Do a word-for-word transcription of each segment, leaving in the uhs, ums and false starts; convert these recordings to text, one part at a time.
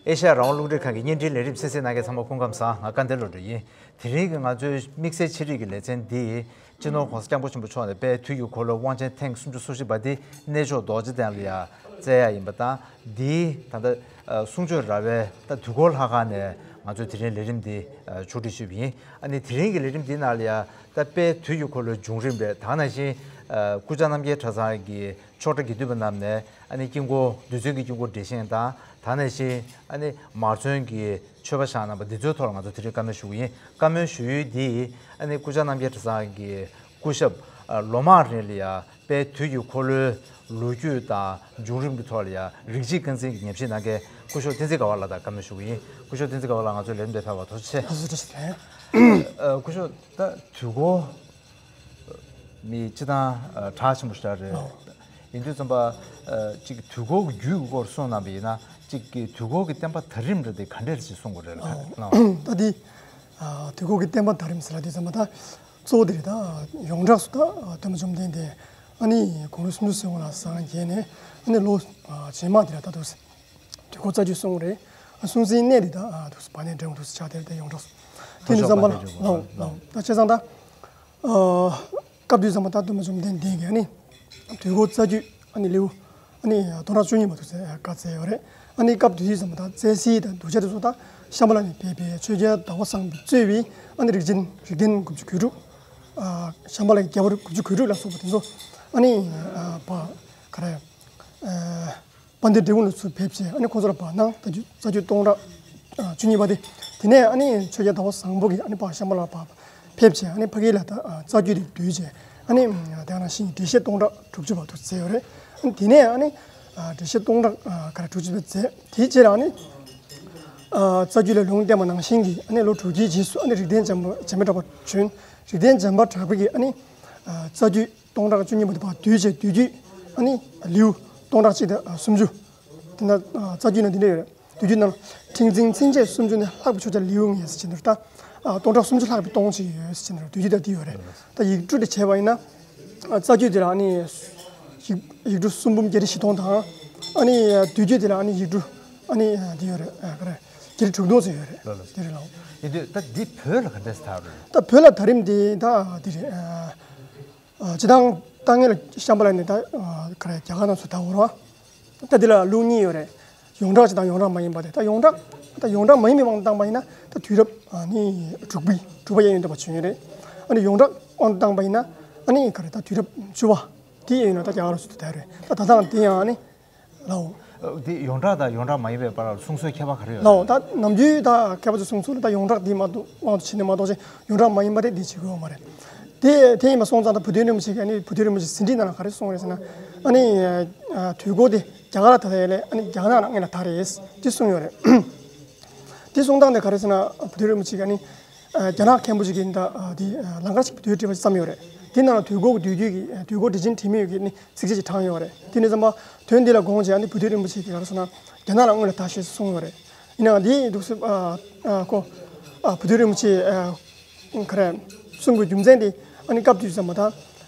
ཨེ་ཤ་ཡ་རང་དབང་རླུང་འཕྲིན་ཁང་གི་བརྙན་འཕྲིན་ལས་རིམ་གསན་གཟིགས་གནང་མཁན་ཚང་མ་སྐུ་ཁམས་བཟང་། ང་སྐལ་ལྡན་བློ་གྲོས་ཡིན། དེ་རིང་གི་ང་ཚོའི་དམིགས་བསལ་ཆེད་སྒྲིག་གི་ལེ་ཚན་འདི་སྤྱི་ནོར་༸གོང་ས་༸སྐྱབས་མགོན་ཆེན་པོ་མཆོག་ནས་དཔལ་དུས་ཀྱི་འཁོར་ལོའི་དབང་ཆེན་ཐེངས་སུམ་ཅུ་སོ་བཞི་པ་འདི་གནས་མཆོག་རྡོ་རྗེ་གདན་ལ་ཡང་བསྩལ་ཡ་ཡིན་པ་དང་། འདིའི་ད་ལྟ་གསུང་ཆོས་ར་བའི་ད་དུས་འཁོར་ལྷ་ཁང་ནས་ང་ཚོའི་དེ་རིང་ལས་རིམ་འདི་ཕྱོགས་སྒྲིག་ཞུས་པ་ཡིན། ཨ་ནི་དེ་རིང་གི་ལས་རིམ་འདི་ནང་ལ་ཡང་ད་དཔལ་དུས་ཀྱི་འཁོར་ལོའི་བྱུང་རིམ་རེད། ད་ག་ནང་བཞིན་སྐུ་བཅར་རྣམ་རྒྱལ་གྲྭ་ཚང་གི་ཆོག་གྲྭ་དགེ་འདུན་པ་རྣམས་ནས་ཨ་ནི་དཀྱིལ་འཁོར་རྡུལ་ཚོན་གྱི་དཀྱིལ་འཁོར་འགྲེལ་བཤད་དང་། ད་ག་ནང་བཞིན་ཨ་ནི་མར་ཚོན་གྱི་མཆོད་པ་བཞེངས་གནང་བ་འདི་ཚོའི་ཐོག་ལ་ང་ཚོ་དེ་རིང་བཀའ་མོལ་ཞུ་གི་ཡིན། བཀའ་མོལ་ཞུ་ཡུལ་འདི་ཨ་ནི་སྐུ་བཅར་རྣམ་རྒྱལ་གྲྭ་ཚང་གི་སྐུ་ཞབས་ལོ་མང་རིང་ལ་ཡ་དཔལ་དུས་ཀྱི་འཁོར་ལོའི་ལོ་རྒྱུས་དང་བྱུང་རིམ་གྱི་ཐོག་ལ་ཡ་རིགས་གཅིག་རྐང་འཛིན་གྱི་ཉམས་ཞིབ་གནང་མཁན་སྐུ་ཞབས་བསྟན་འཛིན་དགའ་བ་ལགས་དང་བཀའ་མོལ་ཞུ་གི་ཡིན། སྐུ་ཞབས་བསྟན་འཛིན་དགའ་བ་ལགས། ང་ཚོའི་ལས་རིམ་དེ་ཕེབས་པར་ཐུགས་རྗེ་ཆེ། ཐུགས་རྗེ་ཆེ། ཨ་སྐུ་ཞབས། ད་དུས་འཁོར་མི་སྤྱི་དང་གྲགས་ཆེན་པོ་ཞིག་རེད། ཨོ། ཡིན་དུས་ཙམ་པ་ཨ་ཅིག་དུས་འཁོར་གྱི་རྒྱུད་ཀྱི་སྐོར་གསུངས་གནང་བ་ཡིན་ན། ཅིག་གི་དུས་འཁོར་གྱི་བསྟན་པ་དར་རིམ་རེ་དེ་ག་འདྲས་ཞིག་གསུང་དགོས་རེད་ལ། ཨོ། ད་འདི་ཨ་དུས་འཁོར་གྱི་བསྟན་པ་དར་རིམ་ཟེར་ལ་དུས་ཙམ་པ་ད་གཙོ་བོ་དེ་རེད། ད་ཡོངས་གྲགས་སུ་ད་སྟོན་པ་བཅོམ་ལྡན་འདས་ཨ་ནི་དགུང་ལོ་སུམ་ཅུ་སོ་གསུམ་ལ་སངས་རྒྱས་ནས་ཨ་ནི་ལོ་ཨ་རྗེས་མ་དེ་ལ་ད་དུས་དུས་འཁོར་རྩ་རྒྱུད་གསུངས་རེད། ཨ་སྲུང་བརྩིའི་གནས་དེ་ད་ཨ་དུས་བར་གནས་འབྲས་སྤུངས་དུས་ཆགས་དེ་རེད། ད་ཡོངས་གྲགས་སུ། དེ་ནི་ཙམ་པ་ལ་ལའོ་ལའོ་ད་བྱས་ཙང་ད་ཨ་སྐབས་དུས་ཙམ་པ་ད་སྟོན་པ་བཅོམ་ལྡན་འདས་ཀྱིས་ཨ་ནི་དུས་འཁོར་རྩ་རྒྱུད་ཨ་ནི་ལེའུ་ཨ་ནི་སྟོང་ཕྲག་བཅུ་གཉིས་མ་གཏོགས་བཀའ་སྩལ་ཡོད་རེད། ཨ་ནི་སྐབས་དུས་ཙམ་པ་ད་བཙན་སྲིད་དང་གདུལ་བྱ་དེ་ཚོ་ད་ཤམ་བྷ་ལ་ནས་ཕེབས་པའི་ཆོས་རྒྱལ་ཟླ་བ་བཟང་པོས་གཙོས་པའི་ཨ་ནི་རིགས་ཅན་རིགས་ལྡན་དགུ་བཅུ་གོ་དྲུག་ཨ་ཤམ་བྷ་ལའི་རྒྱལ་པོ་དགུ་བཅུ་གོ་དྲུག་ལ་སོགས་པ་དེ་ཚོ་ཨ་ནི་ཨ་ཕ་ག་རེ་ཨ། དཔལ་ལྡན་འབྲས་སྤུངས་ལ་ཚུར་ཕེབས་བྱས་ཨ་ནི་ཁོང་ཚོ་ལ་བར་སྣང་ད་རྒྱུ་རྩ་རྒྱུད་སྟོང་ཕྲག་བཅུ་གཉིས་པ་དེ། དེ་ནས་ཨ་ནི་ཆོས་རྒྱལ་ཟླ་བ་བཟང་པོ་གིས་ཨ་ནི་ཕར་ཤམ་བྷ་ལ་བར་ཕེབས་བྱས་ཨ་ནི་ཕ་གི་ལ་ད་རྩ་རྒྱུད་དེ་བསྡུས་བྱས་ཨ་ནི་དེ་ནང་བཞིན་འགྲེལ་བཤད་སྟོང་ཕྲག་དྲུག་ཅུ་བར་དུ་མཛད་ཡོད་རེད། ཨ་ནི་དེ་ནས་ཨ་ནི་འགྲེལ་བཤད་སྟོང་ཕྲག་ག་རེ་དྲུག་ཅུ་བར་མཛད། དེའི་རྗེས་ལ་ཨ་ནི་རྩ་རྒྱུད་ལ་ལུང་བསྟན་པ་ནང་བཞིན་གྱི་ཨ་ནི་ལོ་དྲུག་བརྒྱའི་རྗེས་སུ་ཨ་ནི་རིགས་ལྡན་འཇམ་པ་འཇམ་དཔལ་གྲགས་པ་བྱོན། རིགས་ལྡན་འཇམ་དཔལ་གྲགས་པ་གིས་ཨ་ནི་རྩ་རྒྱུད་སྟོང་ཕྲག་བཅུ་གཉིས་པ་དེ་ཕར་བསྡུས་བྱས་བསྡུས་རྒྱུད་ཨ་ནི་ལེའུ་སྟོང་ཕྲག་གཅིག་དང་སུམ་ཅུ། དེ་ན་རྩ་རྒྱུད་ནང་འདི་འདྲ་ཡོད་རེད། བསྡུས་རྒྱུད་ནང་ཁྲིག་འཛིན་ཚིགས་བཅད་སུམ་ཅུ་ནི་ལྷག་པའི་ཆོས་རྒྱལ་ལེའུ་ལྔ་ཟེར་གྱི་འདུག་ད་སྟོང་ཕྲག་སུམ་ཅུ་ལྷག་པའི་སྟོང་གཅིག་ཡོད་ཟེར་གྱི་འདུག་བསྡུས་རྒྱུད་ད་འདི་ཡོད་རེད། ད་ཡིག་འབྲུ་དེ་བྱས་པ་ཡིན་ན་རྩ་རྒྱུད་དེ་ལ་ཨ་ནི་ཡིག་ཡིག་འབྲུ་སུམ་འབུམ་བརྒྱད་ཁྲི་བཞི་སྟོང་དང་། ཨ་ནི་བསྡུས་རྒྱུད་དེ་ལ་ཨ་ནི་ཡིག་འབྲུ་ཨ་ནི་འདི་ཡོད་རེད། ག་རེ་བརྒྱད་ཁྲི་དྲུག་སྟོང་ཙམ་ཡོད་རེད། ལགས་ལགས། འདི་རེད་ལགས། ཡིན་དུས་ད་འདི་བོད་ལ་ག་འདྲས་དར་རེད། ད་བོད་ལ་དར་རིམ་འདི་ད་འདི་རེད། ཨ་སྤྱི་བཏང་ད་སྔོན་ལ་ཤམ་བྷ་ལ་ནས་ད་ག་རེ་རྒྱ་གར་ནང་ཚུར་དར་ཡོད་རེད་བ། ད་འདི་ལ་ལུགས་གཉིས་ཡོད་རེད། ཡོངས་གྲགས་ཅིག་དང་ཡོངས་གྲགས་མ་ཡིན་པ་དེ། ད་ཡོངས་གྲགས་ད་ཡོངས་གྲགས་མ་ཡིན་པའི་དབང་དུ་བཏང་པ་ཡིན་ན་ད་དུས་རབས་ཨ་ནི་དྲུག་པའི་དྲུག་པ་གཡས་གཡོན་དུ་ཕར་བྱོན་ཡོད་རེད། ཨ་ནི་ཡོངས་གྲགས་དབང་དུ་བཏང་པ་ཡིན་ན་ཨ་ནི་ག་རེ་ད་དུས་རབས་བཅུ་པ་དེ་གཡས་གཡོན་ལ་ད་རྒྱ་གར་ཚུར་དར་རེད། ད་ད་ལྟའང་དེ་ཡང་ཨ་ནི་ལའོ། འདི་ཡོངས་གྲགས་དང་ཡོངས་གྲགས་མ་ཡིན་པའི་བར་ལ་གསུང་སྲོལ་ཁྱད་པར་ག་རེ་ཡོད་རེད། ལའོ། ད་ནམ་རྒྱུན་ད་མཁས་པ་ཚོས་གསུང་སྲོལ་ལ་ད་ཡོངས་གྲགས་འདི་མ་གཏོགས་དབང་དུ་བྱས་ནས་མ་གཏོགས་ཅིག་ཡོངས་གྲགས་མ་ཡིན་པ་དེ་འདི་བྱེད་དགོས་ཡོད་མ་རེད། དེ་དེ་ཡིན་པ་སོང་ཙང་ད་བུ་སྟོན་རིན་པོ་ཆེ་གིས་ཨ་ནི་བུ་སྟོན་རིན་པོ་ཆེ་ཟིན་བྲིས་ནང་ལ་ག་རེ་གསུངས་རེད་ཟེར་ན། ཨ་ནི་དུས་འཁོར་དེ་རྒྱ་གར་ལ་དར་ཡ་ལས་ཨ་ནི་རྒྱ་ནག་ལ་སྔོན་ལ་དར་རེད་དེ་གསུངས་ཡོད་རེད། དེ་གསུང་སྟངས་དེ་ག་རེ་ཟེར་ན་བུ་སྟོན་རིན་པོ་ཆེ་གིས་ཨ་ནི་རྒྱ་ནག་མཁན་པོ་ཅིག་གིས་ད་དེ་ལང་ཀར་ཅིག་བུ་སྟོན་བྲིས་པ་ཅིག་བརྩམས་ཡོད་རེད། དེ་ནང་ལ་དུས་འཁོར་གྱི་བསྡུས་རྒྱུད་ཀྱི་དུས་འཁོར་འགྲེལ་ཆེན་དྲི་མེད་ཀྱི་ཨ་ནི་ཚིགས་བཅད་ཅིག་དྲངས་ཡོད་རེད། དེ་ནས་ཙམ་པ་དོན་འདི་ལ་དགོངས་བྱས་ཨ་ནི་བུ་སྟོན་རིན་པོ་ཆེ་གིས་ག་རེ་གསུངས་ན་རྒྱ་ནག་ལ་སྔོན་ལ་དར་ཞེས་གསུངས་ཡོད་རེད། ཡིན་ནའང་འདི་འདུག་སེ་ཨ་ཨ་ཁོ་ཨ་བུ་སྟོན་རིན་པོ་ཆེ་ཨ་ག་རེ་གསུང་དགོས་རྒྱུ་མཚན་དེ་ཨ་ནི་སྐབས་དུས་ཙམ་པ་ད་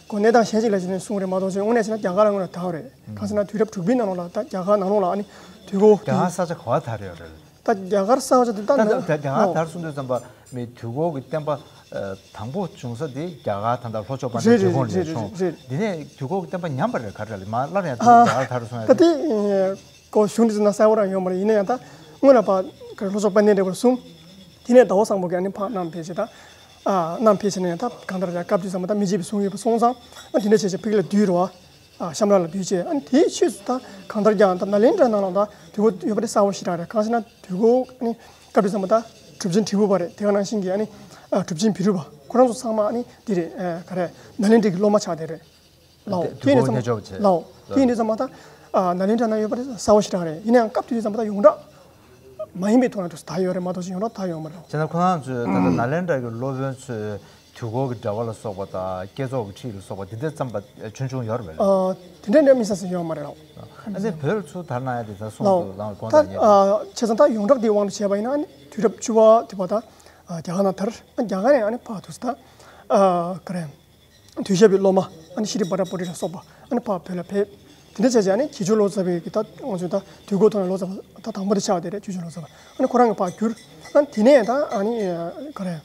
ཁོ་གནས་སྟངས་གཞན་ཞིག་ལ་བྱས་ནས་གསུངས་རེད་མ་གཏོགས་ཅིག་དངོས་གནས་བྱས་ན་རྒྱ་གར་ལ་སྔོན་ལ་དར་བ་རེད། གང་ཟེར་ན་དུས་རབས་དྲུག་པའི་ནང་ལོགས་ལ་ད་རྒྱ་གར་ནང་ལོགས་ལ་ཨ་ནི་དུས་འཁོར་རྒྱ་གར་ས་ཆ་ག་བ་དར་ཡོད་རེད། ད་རྒྱ་གར་ས་ཆ་དེ་ད་ད་ནང་ད་རྒྱ་གར་ལའོ། དར་སོང་དུས་ཙམ་པ་མི་དུས་འཁོར་གྱི་བསྟན་པ་ཨ་དང་པོ་བྱུང་ས་དེ་རྒྱ་གར་ད་ལྟ་ལྷོ་ཕྱོགས་དཔལ་ལྡན་རེད་འབྲས་རེད་སྤུངས་ནས་རེད་བྱུང་། རེད་རེད། འདི་ནས་དུས་འཁོར་གྱི་བསྟན་པ་ཉམས་པ་རེད་ག་རེ་རེད། མར་སླར་ཡང་དུས་ཨ་འཁོར་རྒྱ་གར་དར་སོང་ཡ་ད་རེད། དེ་ཨེ་གོ་གཞུང་འདི་ཚོ་ན་གསལ་པོ་རང་ཡོད་མ་རེད། ཡིན་ན་ཡང་ད་སྔོན་ལ་ཕར་ག་རེ་ལྷོ་ཕྱོགས་དཔལ་ལྡན་འབྲས་སྤུངས་གསུམ། དེ་ནས་ཟླ་བ་བཟང་པོ་གིས་ཨ་ནི་ཕར་གནམ་ཕེབས་བྱས་ད་ཨ་གནམ་ཕེབས་བྱས་ནས་ཡང་ད་གང་ལྟར་ཡང་སྐབས་དུས་ཙམ་པ་ད་མི་བརྗེད་པའི་གསུང་ཡོད་པ་སོང་ཙང་ཨ་དེ་འདྲ་བྱས་བྱས་ཕ་གི་ལ་བསྡུས་རེད་བ། ཨ་ཤམ་བྷ་ལ་ལ་བསྡུས་བྱས་ཨ་ནི་དེའི་ཕྱིས་སུ་ད་གང་ལྟར་ཀྱང་ད་ནཱ་ལེནྡྲ་ནང་ལ་ད་དུས་འཁོར་ཡོད་པ་དེ་གསལ་པོ་ཞེ་དྲག་རེད། གང་ཞེ་ན་དུས་འཁོར་ཨ་ནི་སྐབས་དུས་ཙམ་པ་ད་གྲུབ་ཆེན་དྲིལ་བུ་པ་རེད། དེ་ག་ནང་བཞིན་གྱི་ཨ་ནི་ཨ་གྲུབ་ཆེན་བི་རུ་པ་ཁོ་རང་ཚོ་ཚང་མ་ཨ་ནི་འདི་རེད། ཨ་ག་རེ་ནཱ་ལེནྡྲ་གི་སློབ་མ་ཆགས་བསྡད་རེད། ལའོ། དེ་དེ་ཡིན་དུས་ཙམ་པ་དེ་ཡིན་དུས་ཙམ་པ་ད་ཨ་ནཱ་ལེནྡྲ་ན་ཡོད་པ་དེ་གསལ་པོ་ཞེ་དྲག་རེད། ཡིན་ནའང་སྐབས་དེ་དུས་ཙམ་པ་ད་ཡོངས་གྲགས་མ་ཡིན་པའི་ཐོག་ནས་དུ་ད་ཡོད་རེད་མ་གཏོགས་ཅིག་ཡོངས་གྲགས་ད་ཡོད་མ་རེད། བྱས་ན་ཁོ་རང་ཚོས་ད་ལྟ་ནཱ་ལེནྡྲ་གི་སློབ་དཔོན་ཚོས་དུས་འཁོར་གྱི་འགྲེལ་པ་ལ་སོགས་པ་དང་བསྐྱེད་རྫོགས་ཀྱི་ཁྲིད་ལ་སོགས་པ་འདི་འདྲ་བརྩམས་པ་ཆུང་ཆུང་ཡོད་རེད་པས། ཨ་དེ་འདྲ་འདྲ་དམིགས་བསལ་ཞིག་ཡོད་མ་རེད་ལགས། ཨ་ནི་བོད་ལ་ཚུར་དར་གནང་ཡ་དེ་ད་གསུང་དུ་བླངས་པའི་གོང་ལྟར་ཉིད་རེད། ད་བྱས་ཙང་ད་ཡོངས་གྲགས་འདིའི་དབང་དུ་བྱས་པ་ཡིན་ན་ཨ་ནི་དུས་རབས་བཅུ་པ་དེ་བ་ད་རྒྱ་གར་ནང་དར། རྒྱ་གར་ནས་ཨ་ནི་ཕར་དུས་ད་ག་རེ། དུས་ཞབས་པའི་སློབ་མ་ཨ་ནི་ཤྲི་བྷ་དྲ་པུ་རི་ལ་སོགས་པ་ཨ་ནི་ཕར་བོད་ལ་ཕེབས། དེ་འདྲ་བྱས་བྱས་ཨ་ནི་དགེ་ཆོས་ལོ་ཙཱ་བའི་གི་ད་ང་ཚོས་ད་དུས་འཁོར་ཐོག་ནས་ལོ་ཙཱ་བ་ད་དང་པོ་དེ་ཆགས་པ་དེ་རེད། དགེ་ཆོས་ལོ་ཙཱ་བ། ཨ་ནི་ཁོ་རང་གི་ཕར་བསྒྱུར། ཨ་ནི་དེ་ནས་ད་ཨ་ནི་ག་རེ།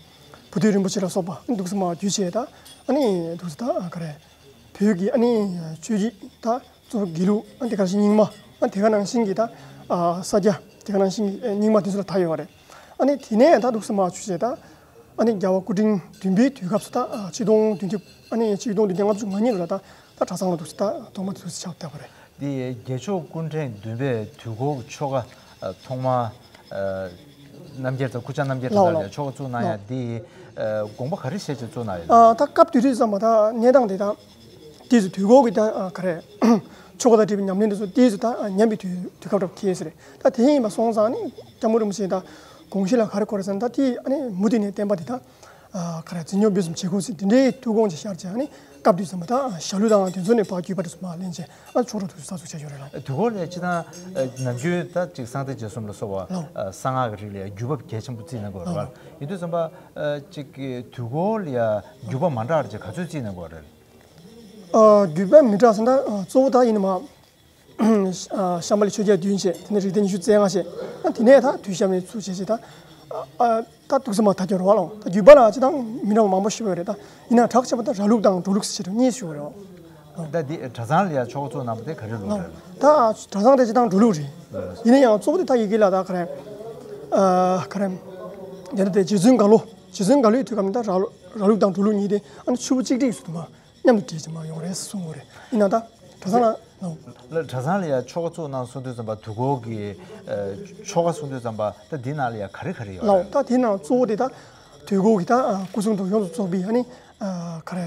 བུ་སྟོན་རིན་པོ་ཆེ་ལ་སོགས་པ་ཨ་ནི་འདུག་སེ་མར་བསྒྱུར་བྱས་ད་ཨ་ནི་འདུག་སེ་ད་ག་རེ། བོད་ཀྱི་ཨ་ནི་ཆོས་བརྒྱུད་ད་གཙོ་བོ་དགེ་ལུགས། ཨ་དེ་ག་ནང་བཞིན་རྙིང་མ། ཨ་དེ་ག་ནང་བཞིན་གྱི་ད་ཨ་ས་སྐྱ། དེ་ག་ནང་བཞིན་གྱི་ཨ་རྙིང་མ་དེ་ཚོ་ལ་དར་ཡོད་རེད། ཨ་ནི་དེ་ནས་ད་འདུག་སེ་མར་བསྒྱུར་བྱས་ད་ཨ་ནི་རྒྱལ་བ་སྐུ་ཕྲེང་བདུན་པའི་དུས་སྐབས་སུ་ད་ཨ་ཆིག་སྟོང་བདུན་ཅུ་ཨ་ནི་ཆིག་སྟོང་བདུན་བརྒྱ་ལྔ་བཅུ་ང་གཉིས་ལོ་ལ་ད་ད་གྲྭ་ཚང་ལ་འདུག་སེ་ད་ཐོག་མ་འདུག་སེ་ཆགས་བསྡད་པ་རེད། འདི་དགེ་ཆོས་སྐུ་ཕྲེང་བདུན་པའི་དུས་འཁོར་གྱི་ཆོ་ག་ཨ་ཐོག་མ་ཨ་རྣམ་རྒྱལ་དང་སྐུ་བཅར་རྣམ་རྒྱལ་ལགས་ལགས་ལགས་ལ་ཆོ་ག་བཙུགས་གནང་ཡ་ལགས། འདི་ཨ་དགོངས་པ་ག་རེ་བཞེས་བྱས་བཙུགས་གནང་ཡོད། ཨ་ད་སྐབས་དེ་དུས་ཙམ་པ་ད་གནས་སྟངས་དེ་ད་ཏོག་ཙམ་དུས་འཁོར་གྱི་ད་ཨ་ག་རེ་ཆོ་ག་དང་འབྲེལ་བའི་ཉམས་ལེན་དེ་ཚོ་ཏོག་ཙམ་ད་ཨ་ཉམས་པའི་དུས་དུས་སྐབས་འདྲ་པོ་ཁེལ་ས་རེད། ད་དེ་ཡིན་པ་སོང་ཙང་ནི་སྐྱབས་མགོན་རིན་པོ་ཆེ་ད་དགོངས་གཞི་ལ་ག་རེ་བསྐོར་རེད་ཟེར་ན། ད་དེ་ཨ་ནི་མུ་མཐུད་ནས་བསྟན་པ་དེ་ད་ཨ་ག་རེ་འཛིན་སྐྱོང་སྤེལ་གསུམ་བྱེད་དགོས་ཟེར་དེ་འདྲའི་ཐུགས་དགོངས་ཅིག་ཤར་བྱས། ཨ་ནི་སྐབས་དེ་ཙམ་པ་ད་ཞྭ་ལུ་དང་དེ་ཚོ་ནས་ཕར་བརྒྱུད་པ་དེ་ཚོ་མར་ལེན་བྱས་ཨ་ཆོག་འགྲོ་དུས་ས་ཚུགས་བྱས་ཡོད་རེད་ལགས། དུས་འཁོར་ལས་སྤྱིར་བཏང་ཨ་ནམ་རྒྱུན་ད་ཅིག་གསང་བསྟོད་རྗེས་གསུམ་ལ་སོགས་པ་ལགས། ཨ་གསང་སྔགས་ཀྱི་རིགས་ལ་ཡ་བརྒྱུད་པ་གལ་ཆེན་པོ་བརྩིས་གནང་གི་ཡོད་རེད་པ། ལགས། ཡིན་དུས་ཙམ་པ་ཨ་ཅིག་གི་དུས་འཁོར་ལ་ཡ་བརྒྱུད་པ་མ་འདྲ་བ་ཅིག་ག་ཚོད་བརྩིས་གནང་གི་ཡོད་རེད། ཨ་བརྒྱུད་པ་མི་འདྲ་ཟེར་ན་ཨ་གཙོ་བོ་ད་ཡིན་ན་མ། ཨ་ཤམྦྷ་ལའི་ཆོས་རྒྱལ་བདུན་བྱས། དེ་ནས་རིགས་ལྡན་ཉི་ཤུ་རྩ་ལྔ་བྱས། ཨ་དེ་ནས་ད་དུས་ཞབས་ནས་ཚུར་བྱས་བྱས་ད་ཨ་ཨ་ད་འདུག་སེ་མར་ད་ཁྱོད་རོ་བ་ལ་ད་བརྒྱུད་པ་ལ་སྤྱིར་བཏང་མི་འདྲ་བ་མང་པོ་ཞིག་ཡོད་རེད། ད་ཡིན་ན་གྲགས་ཆེ་བ་ད་ར་ལུགས་དང་འགྲོ་ལུགས་ཟེར་བྱས་གཉིས་ཤིག་ཡོད་རེད་བ། ད་འདི་གྲྭ་ཚང་ལ་ཡ་ཆོ་ག་བཙུགས་གནང་བ་དེ་ག་རེ་ལུགས་རེད། ད་གྲྭ་ཚང་དེ་སྤྱིར་བཏང་འགྲོ་ལུགས་རེད། ཡིན་ན་ཡང་གཙོ་བོ་དེ་ད་ཡི་གེ་ལ་ད་ག་རེ་ཨ་ག་རེ་དེ་འདྲ་དེ་རྗེ་བཙུན་རྒྭ་ལོ། རྗེ་བཙུན་རྒྭ་ལོའི་དུས་སྐབས་ནས་ད་ར་ལུགས་ར་ལུགས་དང་འགྲོ་ལུགས་གཉིས་དེ་ཨ་ནི་ཆུ་བོ་གཅིག་སྒྲིལ་ཟེར་དུ་མ། མཉམ་དུ་བསྒྲིལ་ཅིག་མར་ཡོང་རེད་གསུང་གི་རེད། ཡིན་ན་ད་གྲྭ་ཚང་ལ་ནོ། ལ་གྲྭ་ཚང་ལ་ཡ་ཆོ་ག་བཙུགས་གནང་གསུང་དུས་ཙམ་པ་དུས་འཁོར་གྱི་ཨ་ཆོ་ག་གསུང་དུས་ཙམ་པ་ད་འདི་ནང་ལ་ཡ་ག་རེ་ག་རེ་ཡོད་ལགས། རེད། ད་དེ་ནང་གཙོ་བོ་དེ་ད་དུས་འཁོར་གྱི་ད་ཨ་སྐུ་གསུང་ཐུགས་ཡོངས་སུ་རྫོགས་པའི་ཨ་ནི་ཨ་ག་རེ་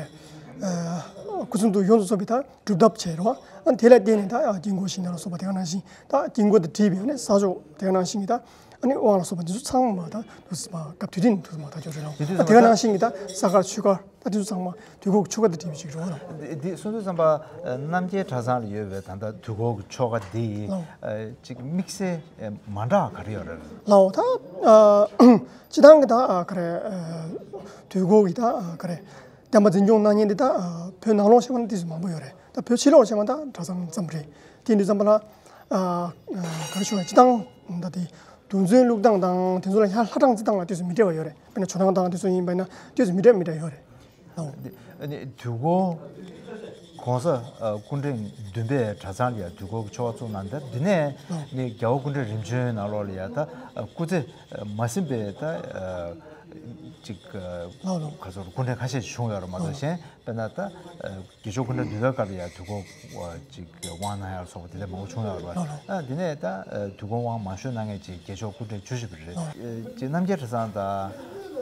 ཨ་སྐུ་གསུང་ཐུགས་ཡོངས་སུ་རྫོགས་པའི་ད་སྒྲུབ་ཐབས་བྱས་རོ། ཨ་དེ་ལ་བརྟེན་ནས་ད་ཨ་དཀྱིལ་འཁོར་བཞེངས་གནང་ལ་སོགས་པ་དེ་ག་ནང་བཞིན་ད་དཀྱིལ་འཁོར་དང་འབྲེལ་བའི་ཨ་ནི་ས་ཕྱོགས་དེ་ག་ནང་བཞིན་གྱི་ད་ཨ་ནི་དབང་ལ་སོགས་པ་འདི་ཚོ་ཚང་མ་ད་འདུག་སེ་མར་སྐབས་དུས་དྲན་འདུག་སེ་མར་ད་འབྱོར་རེད་ལགས། དེ་དུས་ད་དེ་ག་ནང་བཞིན་གྱི་ད་ས་དཀར་ཆོས་དཀར་ད་དེ་ཚོ་ཚང་མ་དུས་འཁོར་གྱི་ཆོ་ག་དང་འབྲེལ་བའི་ཅིག་རེད་བ། འདི་འདི་གསུང་དུས་ཙམ་པ་ཨ་རྣམ་རྒྱལ་གྲྭ་ཚང་ལ་ཡོད་པའི་ད་ལྟ་དུས་འཁོར་གྱི་ཆོ་ག་འདི་ལགས། ཨ་ཅིག་དམིགས་བསལ་ཨ་མ་འདྲ་བ་ག་རེ་ཡོད་རེད། ལགས། ད་ཨ་སྤྱིར་བཏང་གི་ད་ཨ་ག་རེ་ཨ་དུས་འཁོར་གྱི་ད་ཨ་ག་རེ་བསྟན་པ་འཛིན་སྐྱོང་གནང་མཁན་འདི་ད་ཨ་བོད་ནང་ལོགས་བཤད་པ་ན་ཏོག་ཙམ་མང་པོ་ཡོད་རེད། ད་བོད་ཕྱི་ལོགས་བཤད་པ་ན་ད་གྲྭ་ཚང་ཙམ་རེད། དེ་འདྲ་ཙམ་པ་ལ་ཨ་ཨ་ག་རེ་ཞུ་བ་སྤྱིར་བཏང་ད་དེ་གདུང་འཛིན་བླུག་སྟངས་དང་དེ་ཚོ་ལ་ཡང་ལྷ་གྲངས་བརྩི་སྟངས་ལ་ཏོག་ཙམ་མི་འདྲ་བ་ཡོད་རེད། དཔེར་ན་ཇོ་ནང་དང་དེ་ཚོ་ཡིན་པ་ཡིན་ན་ཏོག་ཙམ་མི་འདྲ་མི་འདྲ་ཡོད་རེད། འདི་ཨ་ནི་དུས་འཁོར་༸གོང་ས་ཨ་སྐུ་ཕྲེང་བདུན་པའི་གྲྭ་ཚང་ལ་ཡ་དུས་འཁོར་གྱི་ཆོ་ག་བཙུགས་གནང་འདི་འདི་ནས་ནི་རྒྱལ་བ་སྐུ་ཕྲེང་རིམ་བྱོན་ནང་ལོགས་ལ་ཡ་ད་ཨ་སྐུ་ཚེ་མ་ཟིན་པའི་ད་ཨ་ཅིག་ཨ་ལགས་ལགས། ག་ཚོད་སྐུ་ཕྲེང་ཁ་ཤས་ཤིག་བྱུང་ཡོད་རེད་མ་གཏོགས། ལགས། གཞན་དཔེར་ན་ད་ཨ་དགེ་ཆོས་སྐུ་ཕྲེང་བདུན་པའི་སྐབས་ལ་ཡ་དུས་འཁོར་ཨ་ཅིག་དབང་གནང་ཡ་སོགས་པ་དེ་འདྲ་མང་པོ་བྱུང་ཡོད་རེད་བ། ལགས་ལགས། ཨ་དེ་ནས་ད་ཨ་དུས་འཁོར་དབང་མང་ཤོས་གནང་མཁན་ཅིག་དགེ་ཆོས་སྐུ་ཕྲེང་བཅུ་བཞི་པ་རེད། ལགས། ཨ་ཅིག་རྣམ་རྒྱལ་གྲྭ་ཚང་དང་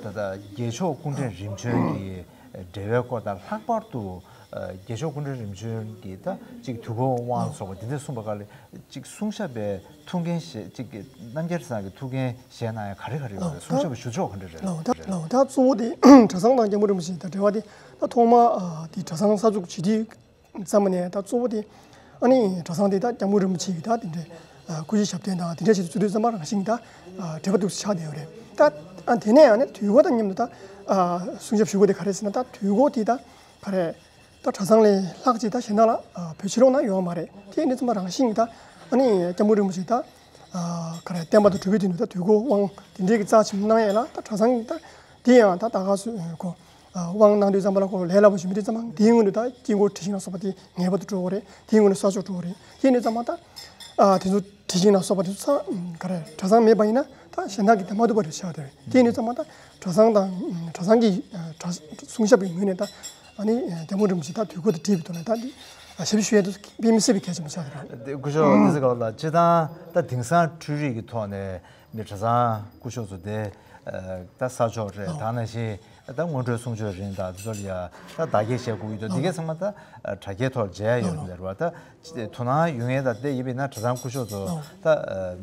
ད་ལྟ་དགེ་ཆོས་སྐུ་ཕྲེང་རིམ་བྱོན་གྱི་འབྲེལ་བའི་སྐོར་དང་། ལྷག་པར་དུ་ཨ་དགེ་ཆོས་སྐུ་ཕྲེང་རིམ་བྱོན་གྱི་ད་ཅིག་དུས་འཁོར་དབང་སོགས་པ་དེ་འདྲ་གསུངས་པ་སྐབས་ལ་ཅིག་གསུང་ཞབས་པའི་ཐུགས་འགན་བཞེས། ཅིག་གི་རྣམ་རྒྱལ་གྲྭ་ཚང་གི་ཐུགས་འགན་བཞེས་གནང་ཡ་ག་རེ་ག་རེ་ཡོད་རེད། ལགས། གསུང་ཞབས་པའི་ཞུ་ཕྱོགས་ག་འདྲ་རེད། ལགས། ད་ལགས། ད་གཙོ་བོ་དེ་གྲྭ་ཚང་དང་སྐྱབས་མགོན་རིན་པོ་ཆེ་དང་འབྲེལ་བ་དེ་ད་ཐོག་མ་ཨ་དེ་གྲྭ་ཚང་གསར་འཛུགས་བྱེད་དུས་ཙམ་པ་ནས་ད་གཙོ་བོ་དེ་ཨ་ནི་གྲྭ་ཚང་དེ་ད་སྐྱབས་མགོན་རིན་པོ་ཆེ་གི་ད་དེ་འདྲའི་ཨ་སྐུ་ཕྱྭའི་ཞབས་བརྟན་དང་དེ་འདྲ་བྱེད་དུ་བཙུགས་དུས་ཙམ་པ་རང་བཞིན་ད་ཨ་འབྲེལ་བ་འདུག་སེ་ཆགས་བསྡད་ཡོད་རེད། ད་ཨ་དེ་ནས་ཨ་ནི་དུས་འཁོར་དང་མཉམ་དུ་ད་ཨ་གསུང་ཞབས་ཞུ་དགོས་དེ་ག་རེ་ཟེར་ན། ད་དུས་འཁོར་དེ་ད་ག་རེ་ད་གྲྭ་ཚང་ལས་ལྷག་ཅིག་ད་གཞན་དག་ལ་ཨ་བོད་ཕྱི་ལོགས་ན་ཡོད་མ་རེད། དེ་ཡིན་དུས་ཙམ་པ་རང་བཞིན་ད་ཨ་ནི་སྐྱབས་མགོན་རིན་པོ་ཆེ་ད་ཨ་ག་རེ་བསྟན་པ་དང་འགྲོ་བའི་དོན་དུ་ད་དུས་འཁོར་དབང་དེ་འདྲའི་གི་རྩ་ཆེན་པོ་གནང་ཡས་ལ། ད་གྲྭ་ཚང་གི་ད་དེ་ཡང་ད་ད་ག་སུ་ཨ་གོ་ཨ་དབང་གནང་དུས་ཙམ་པ་ལ་ཁོ་ལས་སླ་པོ་ཞིག་མི་འདུག་ཙམ་པ། དེའི་སྔོན་དུ་ད་དཀྱིལ་འཁོར་དྲི་ཞིང་ལ་སོགས་པ་དེ་ངེས་པར་དུ་འགྲོ་དགོས་རེད། དེའི་སྔོན་དུ་ས་ཕྱོགས་འགྲོ་དགོས་རེད། དེ་ཡིན་དུས་ཙམ་པ་ད་ཨ་དེ་ཚོ་དྲི་ཞིང་ལ་སོགས་པ་དེ་ཚོ་ཚང་ག་རེ་གྲྭ་ཚང་མེད་པ་ཡིན་ན་ད་གཞན་དག་གིས་དེ་མ་ཐུབ་པ་རེད་ཆགས་བསྡད་རེད། དེ་ཡིན་དུས་ཙམ་པ་ད་གྲྭ་ཚང་དང་གྲྭ་ཚང་གི་ཨ་གྲྭ་གསུང་ཞབས་པའི་ངོས་ནས་ད་ཨ་ནི་སྐྱབས་མགོན་རིན་པོ་ཆེ་ད་དུས་འཁོར་དང་འབྲེལ་བའི་ཐོག་ནས་ད་འདི་ཞབས་ཞུ་ཡས་དུ་དཔེ་མི་སྲིད་པའི་གལ་ཆེན་པོ་ཆགས་བསྡད་རེད། དེ་སྐུ་ཞབས་བསྟན་འཛིན་དགའ་ལགས་ལགས། སྤྱིར་བཏང་ད་དེང་སང་འཕྲུལ་རིག་གི་ཐོག་ནས་མི་གྲྭ་ཚང་སྐུ་ཞབས་ཚོ་དེ་ད་ས་ཕྱོགས་རེད། ད་ནང་བཞིན་ད་སྔོན་འགྲོའི་གསུང་ཆོས་རེད། ད་དེ་ཚོ་ལ་ཡ་ད་བརྡ་སྐད་བཤད་དགོས་ཀྱི་འདུག་དེ་གས་ཚང་མ་ད་དྲ་རྒྱའི་ཐོག་ལ་མཇལ་ཡ་ཡོད་རེད་བ། ད་དོ་སྣང་ཡོད་མཁན་ད་དེ་ཡིན་པས་ན་གྲྭ་ཚང་སྐུ་ཞབས་ཚོ་ད་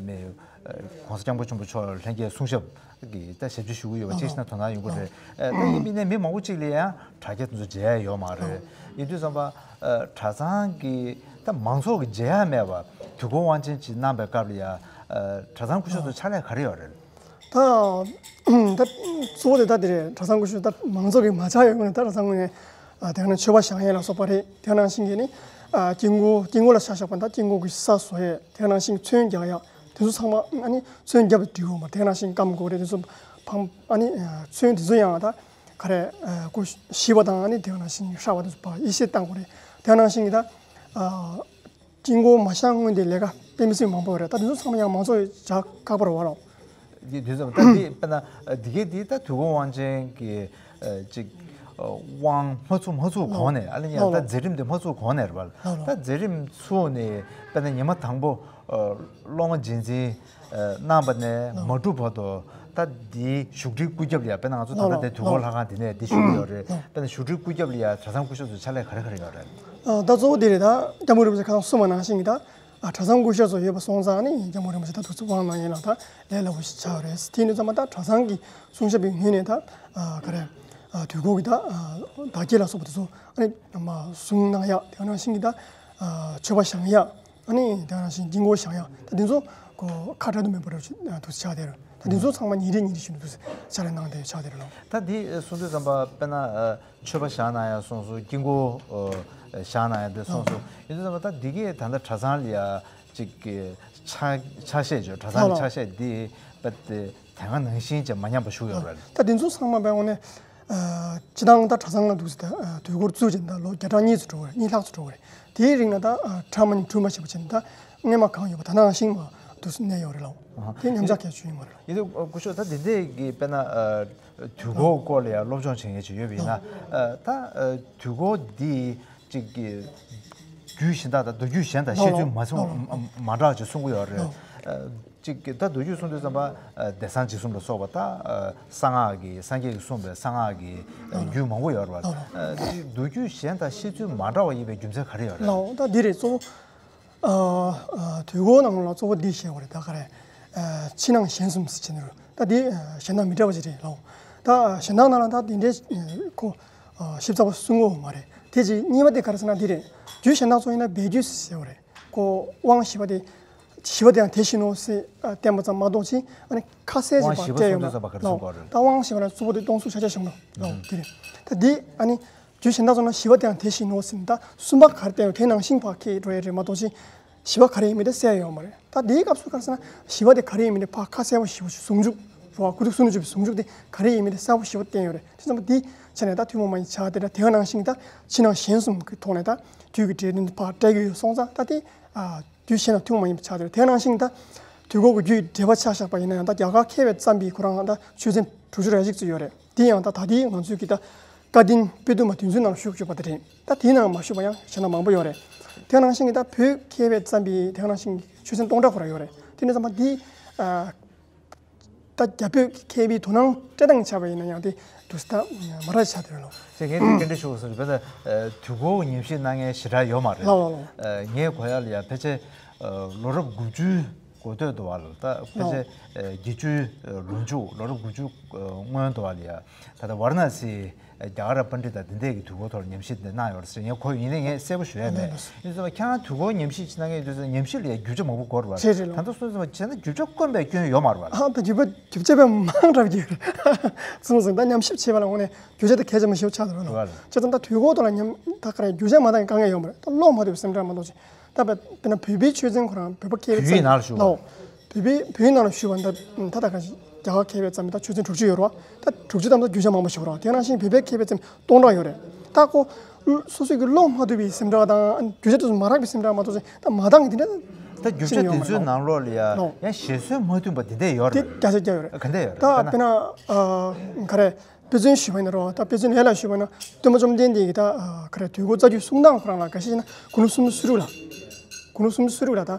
མི་༸གོང་ས་༸སྐྱབས་མགོན་ཆེན་པོ་མཆོག་ལྷན་རྒྱས་གསུང་ཞབས་ཀྱི་ད་ཞབས་ཕྱི་ཞུ་གི་ཡོད་པ་ཅིག་ཞིག་ན་དོ་སྣང་ཡོང་གི་རེད། ད་ཡིན་པས་ན་མི་མང་པོ་ཅིག་ལ་ཡང་དྲ་རྒྱ་དེ་ཚོ་མཇལ་ཡ་ཡོད་མ་རེད། ཡིན་དུས་ཙམ་པ་གྲྭ་ཚང་གི་ད་མང་ཚོགས་ཀྱི་མཇལ་ཡ་མེད་པ་དུས་འཁོར་དབང་ཆེན་ཅིག་གནང་པའི་སྐབས་ལ་ཡ་གྲྭ་ཚང་སྐུ་ཞབས་ཚོ་ཕྱག་ལས་ག་རེ་ཡོད་རེད། ད་ད་གཙོ་བོ་དེ་ད་དེ་རེད། གྲྭ་ཚང་སྐུ་ཞབས་ད་མང་ཚོགས་ཀྱི་མ་ཆགས་ཡོད་ངོས་ནས་ད་གྲྭ་ཚང་ངོས་ནས་ཨ་དེ་ག་ནང་མཆོད་པ་བཞེངས་ཡས་ལ་སོགས་པ་རེད། དེ་ག་ནང་བཞིན་གྱི་ནི་ ཨ་དཀྱིལ་འཁོར་དཀྱིལ་འཁོར་ལ་ཆ་བཞག་པ་ད་དཀྱིལ་འཁོར་གྱི་ས་བཟོ་ཡས། དེ་ནང་བཞིན་ཚོན་རྒྱག་ཡས། དེ་ཚོ་ཚང་མ་ཨ་ནི་ཚོན་རྒྱབ་སྟེ་འབྲི་དགོས་མ་རེད། དེ་ནང་བཞིན་སྐམ་དགོས་རེད། དེ་ཚོ་ཕང་ཨ་ནི་ཚོན་དེ་ཚོ་ཡང་ད་ག་རེ་ཨ་ཁོ་ཞིབ་པ་དང་ཨ་ནི་དེ་ནང་བཞིན་ཧྲ་བ་དེ་ཚོ་ཕར་དབྱེ་ཞིབ་བཏང་དགོས་རེད། དེ་ནང་བཞིན་གྱི་ད་ཨ་དཀྱིལ་འཁོར་མ་བཞག་སྔོན་དེ་ལས་ཀ་དཔེ་མི་སྲིད་མང་པོ་རེད། ད་དེ་ཚོ་ཚང་མ་ཡང་མང་ཚོགས་བྱ་ཁག་པོ་རེད་བ་ལགས། འདི་འདི་ཙམ་ད་འདི་དཔེར་ན་འདི་གའི་འདི་ད་དུས་འཁོར་དབང་ཆེན་གྱི་ཅིག་དབང་མ་ཚུགས་མ་ཚུགས་གོང་ནས་ཨ་ནི་ཡང་ད་མཛད་རིམ་འདི་མ་ཚུགས་གོང་ནས་རེད་བ། ད་མཛད་རིམ་ཚུགས་ནས་དཔེར་ན་ཉི་མ་དང་པོ་སློབ་མ་རྗེས་འཛིན་གནང་བ་ནས་མ་གྲུབ་བར་དུ་ད་འདིའི་བཞུགས་ཁྲིའི་སྐུ་རྒྱབ་ལ་ཡ་དཔེར་ན་ང་ཚོ་ད་ལྟ་དེ་དུས་འཁོར་ལྷ་ཁང་འདི་ནས་འདི་བཞུགས་ཡོད་རེད། དཔེར་ན་བཞུགས་ཁྲིའི་སྐུ་རྒྱབ་ལ་ཡ་གྲྭ་ཚང་སྐུ་ཞབས་ཚོ་ཕྱག་ལས་ག་རེ་ག་རེ་ཡོད་རེད། ད་གཙོ་བོ་འདི་རེད། ད་སྐྱབས་མགོན་རིན་པོ་ཆེ་ཁ་སང་གསུངས་པ་ནང་བཞིན་གྱི་ད་ཨ་གྲྭ་ཚང་སྐུ་ཞབས་ཚོ་ཡོད་པ་སོང་ཙང་ནི་སྐྱབས་མགོན་རིན་པོ་ཆེ་ད་ཐུགས་ཚུར་དབང་གནང་ཡས་ལ་ད་ལས་སླ་པོ་ཞིག་ཆགས་རེད། དེ་ཡིན་དུས་ཙམ་པ་ད་གྲྭ་ཚང་གི་སྲུང་སྐྱོབ་པའི་ངོས་ནས་ད་ཨ་ག་རེ་ཨ་དུས་འཁོར་གྱི་ད་ཨ་བདག་བསྐྱེད་ལ་སོགས་པ་དེ་ཚོ་ཨ་ནི་མ་གསུང་གནང་ཡས། དེ་ནང་བཞིན་གྱི་ད་ཨ་མཆོད་པ་བཞེངས་ཡས། ཨ་ནི་དེ་ནང་བཞིན་དཀྱིལ་འཁོར་བཞེངས་ཡས། ད་དེ་ཚོ་གོ་ཁ་བྲལ་དུ་མེད་པ་རེད་ཅེས་ཐུགས་ཆགས་དེ་རེད། ད་དེ་ཚོ་ཚང་མ་ཉིན་རེ་ཉིན་རེ་བཞིན་དུ་ཕྱག་ལས་གནང་བསྡད་ཆགས་དེ་རེད་ལགས། ད་འདི་གསུང་དུས་ཙམ་པ་དཔེར་ན་མཆོད་པ་བཞེངས་གནང་ཡས་གསུངས་སོང་། དཀྱིལ་འཁོར་བཞེངས་གནང་ཡས་འདི་གསུངས་སོང་། ཡིན་དུས་ཙམ་པ་ད་འདི་གའི་ད་ལྟ་གྲྭ་ཚང་ལ་ཡ་ཅིག་གི་ཆ་ཆ་ཤས་ཅིག་གྲྭ་ཚང་གི་ཆ་ཤས་འདི་དཔེ་དེ་དེ་སྔ་ནང་བཞིན་ཅིག་མ་ཉམས་པ་བཞུགས་ཡོད་རེད། ད་དེ་ཚོ་ཚང་མ་དཔེ་དངོས་གནས་ཨ་སྤྱི་བཏང་ད་གྲྭ་ཚང་ལ་འདུག་ཟེར་ད་ཨ་དུས་འཁོར་བཙུགས་ཀྱིན་ད་ལོ་བརྒྱ་ཕྲག་གཉིས་ཙམ་འགྲོ་གི་རེད། གཉིས་ལྷག་ཙམ་འགྲོ་གི་རེད། དེའི་རིང་ལ་ད་ཨ་གྲྭ་མ་ཉམས་གྲུབ་མ་བྱས་པ་བྱས་ནས་ད་སྔས་མ་གང་ཡོད་པ་ད་ནང་བཞིན་མ་འདུག་ཟེར་གནས་ཡོད་རེད་ལགས། དེ་ཉམས་ཆག་གལ་ཆེ་ཡོད་མ་རེད་ལགས། ཡིན་དུས་སྐུ་ཞབས་ད་དེ་འདྲས་ཀྱི་དཔེར་ན་ཨ་དུས་འཁོར་སྐོར་ལ་ཡང་སློབ་སྦྱོང་བྱེད་མཁན་ཅིག་ཡོད་པ་ཡིན་ན་ཨ་ད་ཨ་དུས་འཁོར་འདི་ཅིག་གི་རྒྱུད་གཞན་དག་དང་མདོ་རྒྱུད་གཞན་དང་བཤད་ཚུལ་མ་མཚུངས་མ་འདྲ་བ་ཅིག་གསུང་གི་ཡོད་རེད། ཨ་ཅིག་གི་ད་མདོ་རྒྱུད་གསུང་དུས་ཙམ་པ་ཨ་བདེ་གསང་འཇིགས་གསུམ་ལ་སོགས་པ་ད་ཨ་གསང་སྔགས་ཀྱི་སངས་རྒྱས་ཀྱིས་གསུངས་པའི་གསང་སྔགས་ཀྱི་ཨ་རྒྱུད་མང་པོ་ཡོད་རེད་བ། ཨ་ཅིག་མདོ་རྒྱུད་གཞན་དང་བཤད་ཚུལ་མ་འདྲ་བ་ཡིན་པའི་རྒྱུ་མཚན་ག་རེ་ཡོད་རེད། ལགས། ད་འདི་རེད་གཙོ་བོ། ཨ་ཨ་དུས་འཁོར་ནང་ལ་གཙོ་བོ་འདི་བཤད་དགོས་རེད། ད་ག་རེ་ཨ་ཕྱི་ནང་གཞན་གསུམ་ཟེར་བྱས་ནས་རེད། ད་འདི་ཨ་གཞན་དག་མི་འདྲ་བ་ཞིག་རེད་ལགས། ད་གཞན་དག་ནང་ལ་ད་འདི་འདྲའི་ཨ་ཁོ་ཨ་ཞིབ་ཚགས་པོ་གསུང་གི་ཡོད་མ་རེད། དེ་གཅིག་གཉིས་པ་དེ་ག་རེ་ཟེར་ན་འདི་རེད། རྒྱུད་གཞན་དག་ཚོ་ཡིན་ན་སྦས་རྒྱུད་ཟེར་བ་རེད། ཁོ་དབང་བཞི་པ་དེ་བཞི་པ་དེའང་དེ་བཞིན་ནོ་ཟེར་ཨ་བསྟན་པ་ཙམ་མ་གཏོགས་ཅིག་ཨ་ནི་ཁ་གསལ་ཅིག་དབང་ཕར་བཞི་པ་བསྟན་ཡོད་མ་རེད་ལགས། ད་དབང་བཞི་པ་ལ་གཙོ་བོ་དེ་སྟོང་གཟུགས་ཕྱག་རྒྱ་ཞབས་ལ་ལགས། དེ་རེད། ད་འདི་ཨ་ནི་རྒྱུད་གཞན་དག་ཚོ་ན་བཞི་པ་དེའང་དེ་བཞིན་ནོ་ཟེར་ནས་ད་གསུམ་པ་ག་རེ་བསྟན་ཡོད་དེ་ནང་བཞིན་ཕར་འཁྱེར་འགྲོ་ཡས་རེད་མ་གཏོགས་ཅིག་བཞི་པ་ག་རེ་ཡིན་མིན་དེ་གསལ་ཡོད་མ་རེད། ད་དེའི་སྐབས་སུ་ག་རེ་ཟེར་ན་བཞི་པ་དེ་ག་རེ་ཡིན་མིན་དེ་ཕར་ཁ་གསལ་པོ་ཞེ་པོ་ཞིག་ཟུང་འཇུག་རེད་བ། སྐུ་ཚེ་གསུང་ནས་བརྒྱུད་པའི་ཟུང་འཇུག་དེ་ག་རེ་ཡིན་མིན་དེ་གསལ་པོ་ཞེ་པོ་བསྟན་ཡོད་རེད། དེ་ཚང་མ་དེའི་ཆ་ནས་ད་ཐུན་མོང་མ་ཡིན་ཆགས་དེ་འདྲ། དེ་ག་ནང་བཞིན་ད་ཕྱི་ནང་གཞན་གསུམ་གྱི་ཐོག་ནས་ད་རྒྱུད་ཀྱི་འབྲེལ་དོན་དེ་ཕར་བཀྲལ་གྱི་ཡོད་སོང་ཙང་ད་དེ་ཨ་རྒྱུད་གཞན་དང་ཐུན་མོང་མ་ཡིན་པ་ཆགས་དེ་རེད། དེ་ག་ནང་བཞིན་ད་དུས་འཁོར་གྱི་རྒྱུད་ཀྱི་འགྲེལ་པ་ཆ་བཞག་པ་ཡིན་ན་ཡང་ད་རྒྱ་གར་མཁས་པའི་བརྩམས་པའི་ཁོ་རང་ད་ཆོས་ཚན་དྲུག་ཅུ་རེ་གཅིག་ཙམ་ཡོད་རེད། དེ་ཡང་ད་ད་ལྟའི་ང་ཚོའི་གི་ད་བཀའ་བསྟན་དཔེ་དུ་མ་དེ་ཚོའི་ནང་ཞུགས་ཡོད་པ་དེ་རེད། ད་དེའི་ནང་མ་ཞུགས་པ་ཡང་གཞན་དག་མང་པོ་ཡོད་རེད། དེ་ནང་བཞིན་གྱི་ད་བོད་མཁས་པས་བརྩམས་པའི་དེ་ནང་བཞིན་གྱི་ཆོས་ཚན་སྟོང་ཕྲག་ཁོ་ར་ཡོད་རེད། དེ་ནས་བསམ་པ་འདི་ཨ་ད་རྒྱ་བོད་མཁས་པའི་དོ་སྣང་སྤྲད་སྟངས་ཆ་བ་ཡིན་ན་ཡང་དེ་དུས་ད་མ་འདྲ་ཆགས་དེ་རེད་ལོ། ཅེས་ངས་དེ་སྐད་འདྲ་ཞུ་དགོས་སོང་། བས་ད་དུས་འཁོར་ཉམས་ཞིབ་གནང་མཁན་ཞེ་དྲག་ཡོད་མ་རེད། ལགས་ལགས་ལགས། ངའི་གོ་ཡ་ལ་ཡ་ཕལ་ཆེར་ལོ་རབས་དགུ་བཅུའི་འགོ་སྟོད་དུ་བ་ལ་ད་ཕལ་ཆེར་བརྒྱད་ཅུའི་ལོ་མཇུག་ལོ་རབས་དགུ་བཅུ་སྔོན་དུ་བ་ལ་ཡ་ད་ལྟ་ཝཱ་ར་ཎ་སི་རྒྱ་གར་པཎྜི་ཏ་འདི་འདྲས་ཀྱི་དུས་འཁོར་ཐོག་ཉམས་ཞིབ་འདི་གནང་ཡོད་རེད་ཟེར། ངས་གོ་ཡིན་ནའི་ངས་གསལ་པོ་ཞུ་ཡ་མེད། ཡིན་ཙང་ཁྱེད་རང་དུས་འཁོར་ཉམས་ཞིབ་བྱེད་ན་ངས་དུས་ཚོད་ཉམས་ཞིབ་ལ་ཡ་རྒྱུ་ཆ་མང་པོ་དགོས་རེད་བ། རེད་རེད་ལོ། ད་ལྟ་སོང་ཙང་བྱས་ན་རྒྱུ་ཆ་དཀོན་པའི་སྐྱོན་ཡོད་མ་རེད་བ། ཨ་ད་རྒྱུ་ཆ་རྒྱུ་ཆ་དཔེ་མང་དྲགས་ཀྱི་ཚང་སོང་ད་ཉམས་ཞིབ་བྱེད་པ་ལ་འོང་ནས་རྒྱུ་ཆ་དེ་གལ་ཆེན་པོ་ཞིག་ཆགས་འདུག་རེད་ལོ། བྱས་ཙང་ད་དུས་འཁོར་ཐོག་ལ་ཉམས་ད་ག་རེ་རྒྱུ་ཆ་མ་འདང་གི་དཀའ་ངལ་ཡོད་མ་རེད། ད་ཀློག་མ་ཐུབ་པའི་སེམས་ཁྲལ་མ་གཏོགས་ཅིག་ད་བོད་དཔེར་ན་བོད་པའི་ཆོས་ཚན་ཁོ་རང་བོད་པ་མཁས་པའི་བོད་ཡིག་ནང་ལ་ཞུགས་པ། ལའོ། བོད་པའི་བོད་ཡིག་ནང་ལ་ཞུགས་པ་འདི་ད་ད་ག་རྒྱ་གར་མཁས་པའི་བརྩམས་པའི་ད་ཆོས་ཚན་དྲུག་ཅུ་ཡོད་རེད་བ། ད་དྲུག་ཅུ་ཙམ་ད་རྒྱུ་ཆ་མང་པོ་ཞིག་རེད་བ། དེ་ནང་བཞིན་བོད་པའི་མཁས་པའི་བརྩམས་སྟོང་ཕྲག་ཡོད་རེད། ད་ཁོ་སོ་སོ་གི་ཀློག་མ་ཐུབ་པའི་སེམས་ཁྲལ་དང་རྒྱུ་ཆ་དེ་ཚོ་མ་རག་པའི་སེམས་ཁྲལ་མ་གཏོགས་ཅིག་ད་མ་འདང་གི་དེ་འདྲ་ད་རྒྱུ་ཆ་དེ་ཚོའི་ནང་ལོགས་ལ་ཡ་ལའོ། ཡང་བཞེད་སྲོལ་མ་མཐུན་པ་དེ་འདྲ་ཡོད་དེ་རེད། བརྒྱ་ཆ་བརྒྱ་ཡོད་རེད། ག་འདྲ་ཡོད་ད་རེད་དཔེར་ན་ཨ་ག་རེ། དཔེ་མཚོན་ཞུས་པ་ཡིན་ན་རོ། ད་དཔེ་མཚོན་ལས་ལ་ཞུས་པ་ཡིན་ན་སྟོན་པ་བཅོམ་ལྡན་འདས་ཀྱིས་ད་ཨ་ག་རེ་དུས་འཁོར་རྩ་རྒྱུད་གསུང་སྟངས་ཁོ་རང་ལ་འགའ་ཤས་ཡིན་ན་དགུང་ལོ་སུམ་ཅུ་སོ་དྲུག་ལ། དགུང་ལོ་སུམ་ཅུ་སོ་དྲུག་ལ་ད་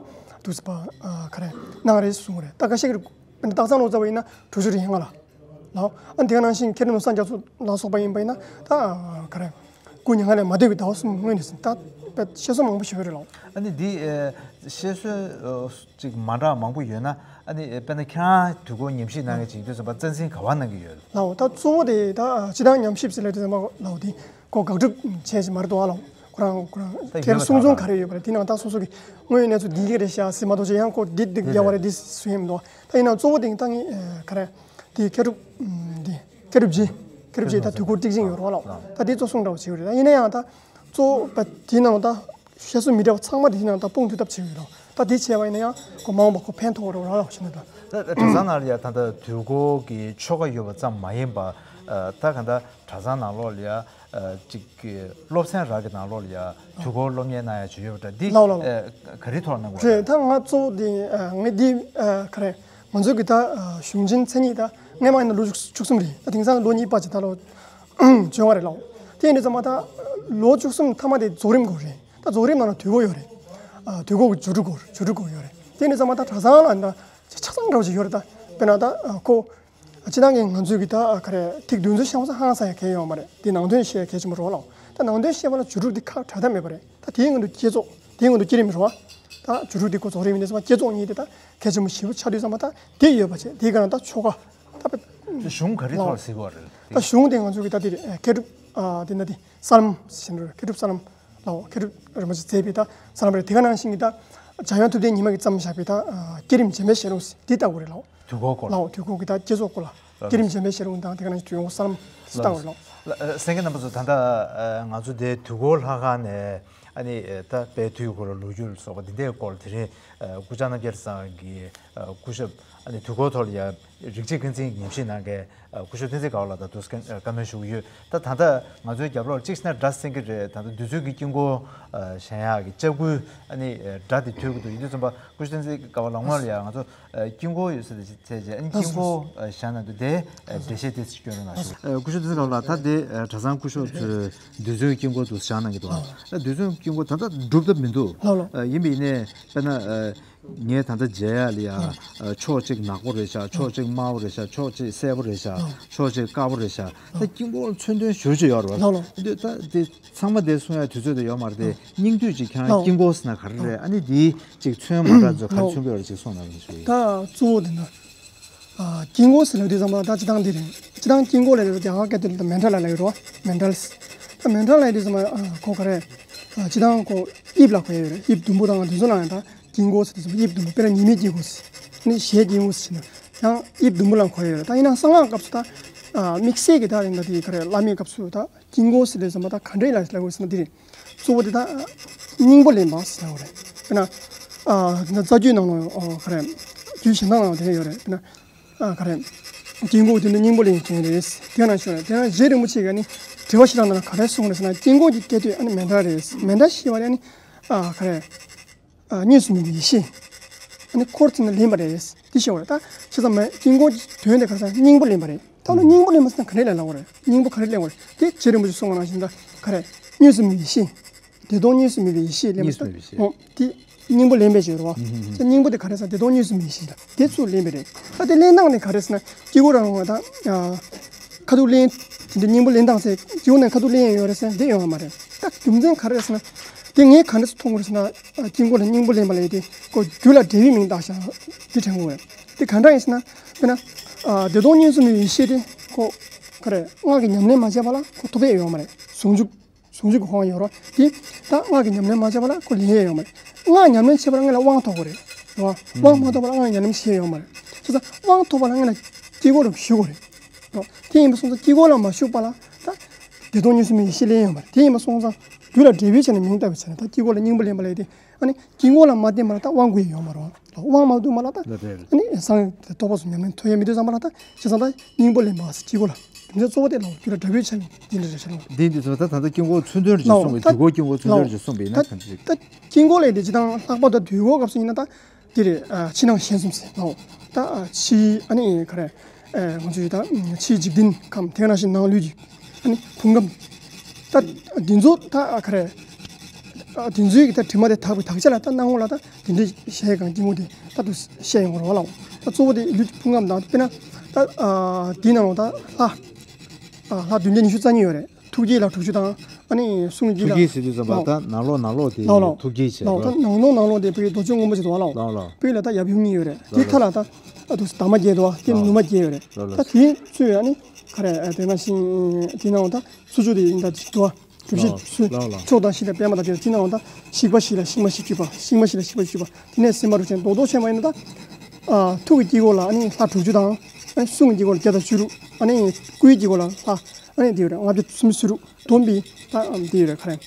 དུས་ཚོད་པ་ཨ་ག་རེ་གནང་རེད་གསུངས་པ་རེད། ད་འགའ་ཤས་ཀྱིས་དཔེར་ན་སྟག་ཚང་ལོ་ཙཱ་བ་ཡིན་ན་དྲུག་ཅུ་རེ་ལྔ་ལ། ལའོ། ཨ་དེ་ག་ནང་བཞིན་མཁས་གྲུབ་ནོར་བཟང་རྒྱ་མཚོ་ལ་སོགས་པ་ཡིན་པ་ཡིན་ན་ད་ཨ་ག་རེ་སྐུ་མྱ་ངན་ལས་མ་འདས་པའི་ཟླ་བ་གསུམ་སྔོན་ནས་ཟིན་ད་དཔེ་བཤད་སྲོལ་མང་པོ་ཞིག་ཡོད་རེད་ལའོ། ཨ་ནི་འདི་ཨ་བཤད་སྲོལ་ཨ། ཅིག་མ་འདྲ་མང་པོ་ཡོད་ན། ཨ་ནི་དཔེར་ན་ཁྱེད་རང་དུས་འཁོར་ཉམས་ཞིབ་གནང་མཁན་ཅིག་ཡིན་དུས་ཙམ་པ་རྩ་འཛིན་ག་པར་གནང་གི་ཡོད། ལའོ། ད་གཙོ་བོ་དེ་ད་སྤྱི་བཏང་ཉམས་ཞིབ་ཟེར་ལབ་དུས་ཙམ་པ་ལའོ་དེ་ཁོ་དགག་སྒྲུབ་བྱས་ཅིག་མ་རེད་འདུག་ཨ་ལའོ། ཁོ་རང་ཁོ་རང་ད་ཁྱེད་ཡོད་པ་གསུང་རྩོམ་ད་ག་རེ་ཡོད་པ་རེད། དེ་ནང་ད་སོ་སོ་གི་དངོས་ཡོད་གནས་ཚུལ་འདི་གི་རེད་ཤག་ཟེར་མ་གཏོགས་ཅིག་ཡང་ཁོ་འདི་འདི་དེ་རྒྱབ་པ་རེད་འདི་སུ་ཡིན་མི་འདུག་ད་ཡིན་ནའང་གཙོ་བོ་དེ་ད་ངས་ག་རེ་དེ་མཁས་གྲུབ་འདི་མཁས་གྲུབ་རྗེ་མཁས་གྲུབ་རྗེ་ད་དུས་འཁོར་ཏིག་ཅིག་ཡོད་རེད་བ་ལའོ། ད་དེ་གཙོ་གསུང་འདྲ་བོ་བྱེད་ཀྱི་རེད། ད་ཡིན་ན་ཡང་ད་གཙོ་བོ་དེ་ནང་ད། བཤད་སྲོལ་མི་འདྲ་བ་ཚང་མ་དེ་ནང་ད་སྤུངས་ཐུབ་ཐབས་བྱེད་ཀྱི་ཡོད་རེད། ད་དེ་བྱས་པ་ཡིན་ན་ཡང་ཁོ་མ་འོངས་པ་ཁོ་ཕན་ཐོགས་རེད་ར་ལ་བྱས་ན་ད། ད་གྲྭ་ཚང་ནང་ལ་ཡང་ད་ལྟ་དུས་འཁོར་གྱི་ཆོ་ག་ཡོད་པ་ཙམ་མ་ཡིན་པ། ད་ག་ད་གྲྭ་ཚང་ནང་ལོགས་ལ་ཡང་ཅིག་སློབ་ཚན་རག་གི་ནང་ལོགས་ལ་ཡང་དུས་འཁོར་སློབ་གཉེར་གནང་ཡ་ཅིག་ཡོད་པ་འདྲ་འདི་ལའོ་ལའོ་ལའོ། ག་རེ་ཐོག་གནང་དགོས་རེད། ད་ང་གཙོ་བོ་དེ་ངས་འདི་ག་རེ་ང་ཚོའི་གི་ད་གཞུང་ཆེན་མཚན་ཉིད་ད་སྔས་མ་ཡིན་ན་ལོ་བཅུ་གསུམ་རེད། ད་དེང་སང་ལོ་གཉིས་པ་ཅིག་ད་ལོ་བཅོ་ལྔ་རེད་ལའོ། དེ་ཡིན་དུས་ཙམ་པ་ད་ལོ་བཅུ་གསུམ་མཐའ་མ་དེ་རྫོགས་རིམ་དགོས་རེད། ད་རྫོགས་རིམ་ནང་ལ་དུས་འཁོར་ཡོད་རེད། ཨ། དུས་འཁོར་གྱི་རྒྱུ་དྲུག་དགོས་རེད། རྒྱུ་དྲུག་དགོས་ཡོད་རེད། དེ་ནས་ཚང་མ་ད་གྲྭ་ཚང་ལ་ད་ཆ་ཚང་འདྲ་བོ་ཞིག་ཡོད་རེད། ད་དཔེར་ན་ད་ཨ་ཁོ་སྤྱི་བཏང་གི་ང་ཚོའི་གི་ད་ག་རེ་ཐིག་བདུན་ཚོ་ཤང་ས་ཧང་ས་ཡ་གལ་ཡོད་མ་རེད། དེ་ནང་དོན་བཤད་གལ་ཆེན་པོ་རེད་ལ། ད་ནང་དོན་བཤད་པ་ལ་རྒྱུ་དྲུག་དེ་ཁག་གྲགས་ཐབས་མེད་པ་རེད། ད་དེའི་སྔོན་དུ་བསྐྱེད་རྫོགས། དེའི་སྔོན་དུ་བསྐྱེད་རིམ་རེད་བ། ད་རྒྱུ་དྲུག་དེ་ཁོ་རྫོགས་རིམ་ཡིན་དུས་ཙམ་པ་བསྐྱེད་རྫོགས་གཉིས་དེ་ད་གལ་ཆེན་པོ་ཞེ་པོ་ཆགས་དུས་ཙམ་པ་ད་དེ་ཡོད་པ་བྱས། དེའི་སྒང་ལ་ད་ཆོ་ག་ད་དཔེ་གཞུང་ག་རེ་ལའོ། ཐོག་ཟེར་གོ་རེད། ད་གཞུང་དེ་ང་ཚོའི་གི་ད་དེ་རེད། མཁས་གྲུབ་ཨ་དེ་ན་དེ་ས་ལམ་ཟེར་ནོ་རེད། མཁས་གྲུབ་ས་ལམ་ལའོ། མཁས་གྲུབ་རིན་པོ་ཆེས་མཛད་པའི་ད་ས་ལམ་རེད། དེ་ག་ནང་བཞིན་གི་ད་འཇམ་དབྱངས་ཐུབ་བསྟན་ཉི་མ་གིས་བརྩམས་བཞག་པའི་ད་ཨ་བསྐྱེད་རིམ་འཇམ་དཔལ་ཞལ་ལུང་ཟེར་དེ་ལྟ་བུ་རེད་ལའོ། དུས་འཁོར་སྐོར་ལ། ལའོ། དུས་འཁོར་གི་ད་བསྐྱེད་རྫོགས་སྐོར་ལ། བསྐྱེད་རིམ་འཇམ་དཔལ་ཞལ་ལུང་དང་དེ་ག་ནང་བཞིན་དུས་འཁོར་ས་ལམ་ཟེར་ལྟ་བུ་རེད་ལའོ། ལ་ཨ་གསན་མཁན་རྣམ་པ་ཚོ། ད་ལྟ་ཨ་ང་ཚོ་དེ་དུས་འཁོར་ལྷ་ཁང་ནས་ཨ་ནི་ཨ་ད་དཔལ་དུས་འཁོར་ལོ་རྒྱུས་ལ་སོགས་པ་འདི་འདྲའི་སྐོར་དེ་རིང་ཨ་སྐུ་བཅར་རྣམ་རྒྱལ་ཚང་གི་ཨ་སྐུ་ཞབས་ཨ་ནི་དུས་འཁོར་ཐོག་ལ་ཡ་རིག་བྱེད་ཀུན་འཛིན་ཉམས་ཞིབ་གནང་མཁན་ཨ་སྐུ་ཞབས་བསྟན་འཛིན་དགའ་བ་ལགས་དང་དུ་བཀའ་མོལ་ཞུ་གི་ཡོད། ད་ད་ལྟ་ང་ཚོའི་རྒྱབ་ལོགས་གཅིག་ན་སྒྲ་གསན་གྱི་རེད། ད་ལྟ་འདུལ་ཚུལ་གྱི་དཀྱིལ་འཁོར་ཨ་བཞེངས་ཡག་གི་ལྕགས་སྐུད་ཨ་ནི་ཨ་སྒྲ་དེ་ཐོས་ཀྱི་འདུག་ཡིན་དུས་ཙམ་པ་སྐུ་ཞབས་བསྟན་འཛིན་དགའ་བ་ལགས་སྔོན་ལ་ཡ་ང་ཚོ་ཨ་དཀྱིལ་འཁོར་ཡོད་ས་དེ་བྱས་རྗེས་ཨ་ནི་དཀྱིལ་འཁོར་ཨ་བཞེངས་གནང་འདུག་དེ་ཨ་འགྲེལ་བཤད་དེ་སྐྱོན་རོགས་གནང་ཞུ། ཨ་སྐུ་ཞབས་བསྟན་འཛིན་དགའ་བ་ལགས། ད་དེ་ཨ་གྲྭ་ཚང་སྐུ་ཞབས་ཚོས་འདུལ་ཚུལ་གྱི་དཀྱིལ་འཁོར་དུ་བཞེངས་གནང་གི་འདུག་ཨ་འདུལ་ཚུལ་གྱི་དཀྱིལ་འཁོར་ད་ལྟ་འགྲུབ་ཐབས་མི་འདུག་ལགས་ལགས། ཨ་ཡིན་པ་ཡིན་ནའི་དཔེར་ན་ཨ་ངས་ད་ལྟ་མཇལ་ཡག་ལ་ཡ་ཨ་ཨ་ཕྱོགས་གཅིག་ནག་པོ་རེད་ཤག་ཕྱོགས་གཅིག་དམར་པོ་རེད་ཤག་ཕྱོགས་གཅིག་སེར་པོ་རེད་ཤག་ཨ་ཕྱོགས་གཅིག་དཀར་པོ་རེད་ཤག་ད་ཨ་དཀྱིལ་འཁོར་མཚོན་དོན་ཞུ་ཅིག་ཡོད་རེད་བ། ལགས་ལགས། འདི་ད་དེ་ཚང་མ་དེ་གསུང་ཡག་དུས་ཚོད་དེ་ཡོད་མ་རེད་དེ། ཨ་སྙིང་བསྡུས་ཅིག་ཁྱེད་རང་ལགས། དཀྱིལ་འཁོར་ཟེར་ན་ག་རེ་རེད། ཨ་ཨ་ནི་དེའི་ཅིག་མཚོན་མ་འདྲ་ཚོ་ག་རེ་ལགས། མཚོན་གྱི་ཡོད་རེད་ཅིག་གསུང་གནང་རོགས་ཞུ་ཡིན། ད་གཙོ་བོ་དེ་ན། ཨ་དཀྱིལ་འཁོར་ཟེར་ལབ་དུས་ཙམ་པ་ད་སྤྱི་བཏང་འདི་རེད། སྤྱི་བཏང་དཀྱིལ་འཁོར་ལབ་དུས་རྒྱ་གར་སྐད་དུ་ད་མན་ཌ་ལ་ལབ་ཡོད་རེད་བ། མན་ཌལ་ཟེར། ད་མན་ཌལ་ལབ་དུས་ཙམ་པ་ཨ་ཁོ་ག་རེ། ཨ་སྤྱི་བཏང་ཁོ་དབྱིབས་ལ་གོ་ཡ་ཡོད་རེད། དབྱིབས་ཟླུམ་པོ་དང་དེ་ཚོ་ལ་ཡང་ད་དཀྱིལ་འཁོར་ཟེར་དུས་ཙམ་པ་དབྱིབས་ཟླུམ་པོ། དཔེར་ན་ཉི་མའི་དཀྱིལ་འཁོར་ཟེར། ནི་གཞལ་དཀྱིལ་འཁོར་ཟེར་ན་ཡང་དབྱིབས་ཟླུམ་པོ་ལ་གོ་ཡ་ཡོད་རེད། ད་ཡིན་ན་གསང་སྔགས་སྐབས་སུ་ད་ཨ་དམིགས་བསལ་གྱི་ད་རེད། ད་དེ་ག་རེ་བླ་མའི་སྐབས་སུ་ད། དཀྱིལ་འཁོར་ཟེར་དུས་ཙམ་པ་ད་ག་འདྲས་ལ་ལབ་དགོས་ཟེར་ན་འདི་རེད། གཙོ་བོ་དེ་ད་སྙིང་པོ་ལེན་པ་ཟེར་ལབ་དགོས་རེད། དཔེར་ན་ཨ་ད་རྩ་རྒྱུད་ནང་ལ་ཨ་ག་རེ་རྒྱུད་གཞན་དག་ནང་དེ་འདྲ་ཡོད་རེད། དཔེར་ན་ཨ་ག་རེ་དཀྱིལ་འཁོར་དེ་ནི་སྙིང་པོ་ལེན་མཁན་རེད། དེ་ན་ཤོད་རེད། དེ་ན་རྗེ་རིན་པོ་ཆེ་གིས་ནི་དྲི་བ་ཞེ་དྲག་ནང་ལ་ག་རེ་གསུངས་རེད་ཟེར་ན། དཀྱིལ་འཁོར་གྱི་སྐད་དོད་ཨ་ནི་མན་ཌ་རེད། མན་ཌ་ཞེས་པ་ལ་ནི་ཨ་ག་རེ། ཨ་གཉིས་སུ་མེད་པའི་ཡེ་ཤེས། ཨ་ནི་འཁོར་ཚུལ་ནི་ལེན་པ་རེད། འདི་ཤེས་དགོས་རེད། ད་བྱས་ཙང་མ་དཀྱིལ་འཁོར་གྱི་དོན་དེ་ག་རེ་ཟེར་ན་སྙིང་པོ་ལེན་པ་རེད། ད་ལོ་སྙིང་པོ་ལེན་པ་ཟེར་ན་ག་རེ་ལ་ལབ་དགོས་རེད། སྙིང་པོ་ག་རེ་ལེན་དགོས་རེད། དེ་རྗེ་རིན་པོ་ཆེས་གསུངས་པ་ནང་བཞིན་ད་ག་རེ། གཉིས་སུ་མེད་པའི་ཡེ་ཤེས། བདེ་སྟོང་གཉིས་སུ་མེད་པའི་ཡེ་ཤེས་ལེན་པ་ཟེར་ན། གཉིས་སུ་མེད་པའི་ཡེ་ཤེས། འོ་དེ་སྙིང་པོ་ལེན་པའི་ཕྱིར་རོ། ཨ་སྙིང་པོ་དེ་ག་རེ་ཟེར་ན་བདེ་སྟོང་གཉིས་སུ་མེད་པའི་ཡེ་ཤེས་ལ་དེ་ཚུར་ལེན་པ་རེད། ད་དེ་ལེན་སྟངས་དེ་ག་རེ་ཟེར་ན་དཀྱིལ་འཁོར་རང་ལ་ད་ཨ་ཁ་ཐུག་ལེན། དེ་འདྲ་སྙིང་པོ་ལེན་སྟངས་ཟེར་དཀྱིལ་འཁོར་ནང་ཁ་ཐུག་ལེན་ཡ་ཡོད་རེད་ཟེར་ན་དེ་ཡོད་མ་རེད། ད་རྒྱུ་མཚན་ག་རེ་ཟེར་ན། དེ་ངས་ག་འདྲས་སེ་མཐོང་གི་རེད་ཟེར་ན། ཨ་དཀྱིལ་འཁོར་ལ་སྙིང་པོ་ལེན་པ་ལབ་ཡ་དེ་ཁོ་རྒྱུ་ལ་འབྲས་བུའི་མིང་བཏགས་ཤག་འདི་དྲན་དགོས་རེད། དེ་ག་འདྲ་ཡིན་ཟེར་ན། དཔེར་ན་ཨ་བདེ་སྟོང་གཉིས་སུ་མེད་པའི་ཡེ་ཤེས་དེ་ཁོ་ག་རེ་སྔགས་ཀྱི་ཉམས་ལེན་མ་བྱས་པ་ལ་ཁོ་ཐོབ་ཡ་ཡོད་མ་རེད། ཟུང་འཇུག་ཟུང་འཇུག་གི་ཁོ་རང་ཡོད་རེད། དེ་ད་སྔགས་ཀྱི་ཉམས་ལེན་མ་བྱས་པ་ལ་ཁོ་ལེན་ཡ་ཡོད་མ་རེད། སྔགས་ཉམས་ལེན་བྱས་པ་ལ་སྔོན་ལ་དབང་ཐོབ་དགོས་རེད། རེད་བ། དབང་མ་ཐོབ་པ་ལ་སྔགས་ཉམས་ལེན་བྱེད་ཡ་ཡོད་མ་རེད། བྱས་ཙང་དབང་ཐོབ་པ་ལ་སྔོན་ལ་དཀྱིལ་འཁོར་ལ་བཞུགས་དགོས་རེད། རེད་བ། དེ་ཡིན་པ་སོང་ཙང་དཀྱིལ་འཁོར་ལ་མ་ཞུགས་པ་ལ་ད་བདེ་སྟོང་གཉིས་སུ་མེད་པའི་ཡེ་ཤེས་ལེན་ཡ་ཡོད་མ་རེད། དེ་ཡིན་པ་སོང་ཙང་རྒྱུ་ལ་འབྲས་བུའི་ཆ་ནས་མིང་བཏགས་པའི་ཆ་ནས་ད་དཀྱིལ་འཁོར་ལ་སྙིང་པོ་ལེན་པ་ལབ་ཡ་དེ། ཨ་ནི་དཀྱིལ་འཁོར་ལ་མ་བརྟེན་པ་ལ་ད་དབང་དགོས་ཡ་ཡོད་མ་རེད་བ། དབང་མ་ཐོབ་པ་ལ་ད་ལགས་རེད། ཨ་ནི་སངས་རྒྱས་རྟོགས་པ་སོགས་ཉམས་ལེན་ཐོབ་ཡ་མི་འདུག་བསམ་པ་ལ་ད་བྱས་ཙང་ད་སྙིང་པོ་ལེན་པ་ཟེར་དཀྱིལ་འཁོར་ལ། རྒྱུ་མཚན་གཙོ་བོ་དེ་ལ་རྒྱུ་ལ་འབྲས་བུའི་ཆ་ནས་འདི་འདྲ་རེད་ཤག་ལོ། འདི་འདི་ཚོ་ད་ད་ལྟ་དཀྱིལ་འཁོར་མཚོན་དོན་རེ་ཞིག་ལའོ། གསུངས་པའི་ད་དུས་འཁོར་དཀྱིལ་འཁོར་མཚོན་དོན་ལའོ། རེ་ཞིག་གསུངས་པའི་ད་ན་གང་ཅི། ད་དཀྱིལ་འཁོར་ལས་དེ་ཇི་ལྟར་ལྷག་པར་དུ་དུས་འཁོར་སྐབས་སུ་ཡིན་ན་ད་འདི་རེད། ཨ་ཕྱི་ནང་གཞན་གསུམ་ཟེར་ལའོ། ད་ཨ་ཕྱི་ཨ་ནི་ག་རེ། ཨ་ང་ཚོའི་ད་ཕྱིའི་འཇིག་རྟེན་ཁམས་དེ་ནང་བཞིན་ནང་ལུས་ཀྱི་ཨ་ནི་ཕུང་ཁམས། ད་འདི་ཚོ་ད་ག་རེ། ཨ་འདི་ཚོའི་གི་ད་དྲི་མ་དེ་དག་པའི་དག་ཆ་ལ་ད་སྣང་ངོ་ལ་ད་དེ་འདྲའི་གཞལ་ཡས་ཁང་སྐྱིལ་མོ་དེ་ད་དུ་བཤད་ཡོང་བ་རེད་བ་ལའོ། ད་གཙོ་བོ་དེ་ལུས་ཀྱི་ཕུང་ཁམས་དང་དཔེར་ན་ད་ཨ་འདི་ནང་ལ་ད་ལྷ། ཨ་ལྷ་བདུན་བརྒྱ་ཉི་ཤུ་རྩ་གཉིས་ཡོད་རེད། ཐུགས་བསྐྱེད་ལ་དྲུག་ཅུ་དང་ཨ་ནི་གསུང་གི་ཐུགས་ལ་བསྐྱེད་ཟེར་དུས་ཙམ་པ་ལའོ། ད་ནང་ལོགས་ནང་ལོགས་དེ་ལའོ་ལའོ། ཐུགས་བསྐྱེད་བྱས་ལའོ། ད་ནང་ལོགས་ནང་ལོགས་དེ་བོད་ཀྱི་རྡོ་རྗེ་སྔོན་པོ་ཅིག་འདུག་བ་ལའོ། ལའོ་ལའོ། བོད་ལ་ད་ཡབ་ཡུམ་གཉིས་ཡོད་རེད། དེའི་མཐའ་ལ་ད་ཨ་འདུག་འདབ་མ་བརྒྱད་འདུག་བ། དེ་ལའོ་ནུ་མ་བརྒྱད་ཡོད་རེད། ལའོ་ལའོ། ད་དེ་ཚོས་ཨ་ནི་ག་རེ་དེ་ནང་བཞིན་དེ་ནང་ད་ཚུར་ཕྱོགས་དེ་ཡིན་ད་ཅིག་འདུག་བ། གྲུབ་ཆེན་ལའོ་ཚུར་ལའོ་ལའོ། ཕྱོགས་དང་བཞི་དང་པད་མ་དང་དེ་ཚོ་དེ་ནང་ད་ཞིག་པ་བཞི་ལ་ཤིང་མ་བཞི་བཅུ་པ། ཤིང་མ་བཞི་ལ་ཞིག་པ་བཅུ་པ། དེ་ནས་སེམས་དཔའ་རུ་ཆེན་རྡོག་རྡོག་ཆེན་པ་ཡིན་ན་ད་ཨ་ཐུགས་ཀྱི་དཀྱིལ་འཁོར་ལ་ཨ་ནི་ལྷ་དྲུག་ཅུ་དང་། ཨ་ནི་གསུང་གི་དཀྱིལ་འཁོར་ལ་བརྒྱ་དང་བཅུ་དྲུག་ཨ་ནི་སྐུའི་དཀྱིལ་འཁོར་ལ་ལྷ་ཨ་ནི་དེ་ཡོད་རེད། ལྔ་བརྒྱ་སུམ་ཅུ་སོ་དྲུག་བསྡོམས་པས་ད་ཨ་དེ་ཡོད་རེད། ག་རེ།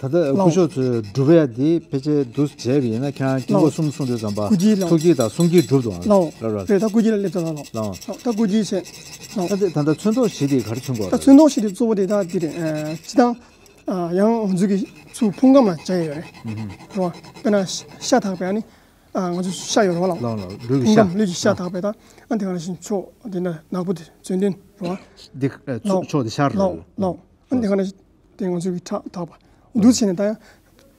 ད་ལྟ་སྐུ་ལའོ། ཞབས་ཚོས་སྒྲུབ་ཡ་དེ་ཕལ་ཆེར་འདུག་བྱས་པ་ཡིན་ན་ཁྱེད་རང་དཀྱིལ་འཁོར་ལའོ། གསུམ་གསུངས་དུས་ཙམ་པ་སྐུ་རྒྱན་ལའོ། ཐུགས་རྒྱན་དང་གསུང་རྒྱན་སྒྲུབ་འདུག་ཨ། ལའོ། རེད་རེད། རེད་ད་སྐུ་རྒྱན་ལ་སླེབས་ཚར་ལ་ལའོ། ལའོ། ལའོ་ད་སྐུ་རྒྱན་བྱས། ལའོ། ད་དེ་ད་ལྟ་ཚོན་མདོག་བཞི་དེ་ག་རེ་མཚོན་གྱི་ཡོད་རེད། ད་ཚོན་མདོག་བཞི་དེ་གཙོ་བོ་དེ་ད་འདི་རེད། ཨ་སྤྱིར་བཏང་ཨ་ཡང་ང་ཚོ་གི་ཚུར་ཕུང་ཁམས་ལ་སྦྱར་ཡ་ཡོད་རེད། ཨུ་ཧུམ། རེད་བ། དཔེར་ན་ཤ་དག་པའི་ཨ་ནི། ཨ་ང་ཚོ་ཤ་ཡོད་རེད་བ་ལའོ། ལའོ་ལའོ་ལུས་ཀྱི་ཤ། ཕུང་ཁམས་ལུས་ཀྱི་ཤ་དག་པའི་ད། ཨ་དེ་ག་ནང་བཞིན་ཕྱོགས་དེ་ན་ནག་པོ་དེ་ཚོན་ལྡན་རེད་བ། འདི་ཨ་ལའོ། ཕྱོགས་དེ་ཤར་རེད། ལའོ་ལའོ། ཨ་དེ་ག་ནང་བཞིན་དེ་ང་ཚོ་གི་ཁྲག་དག་པ། འདུག་བྱས་ནས་ད་ཡང་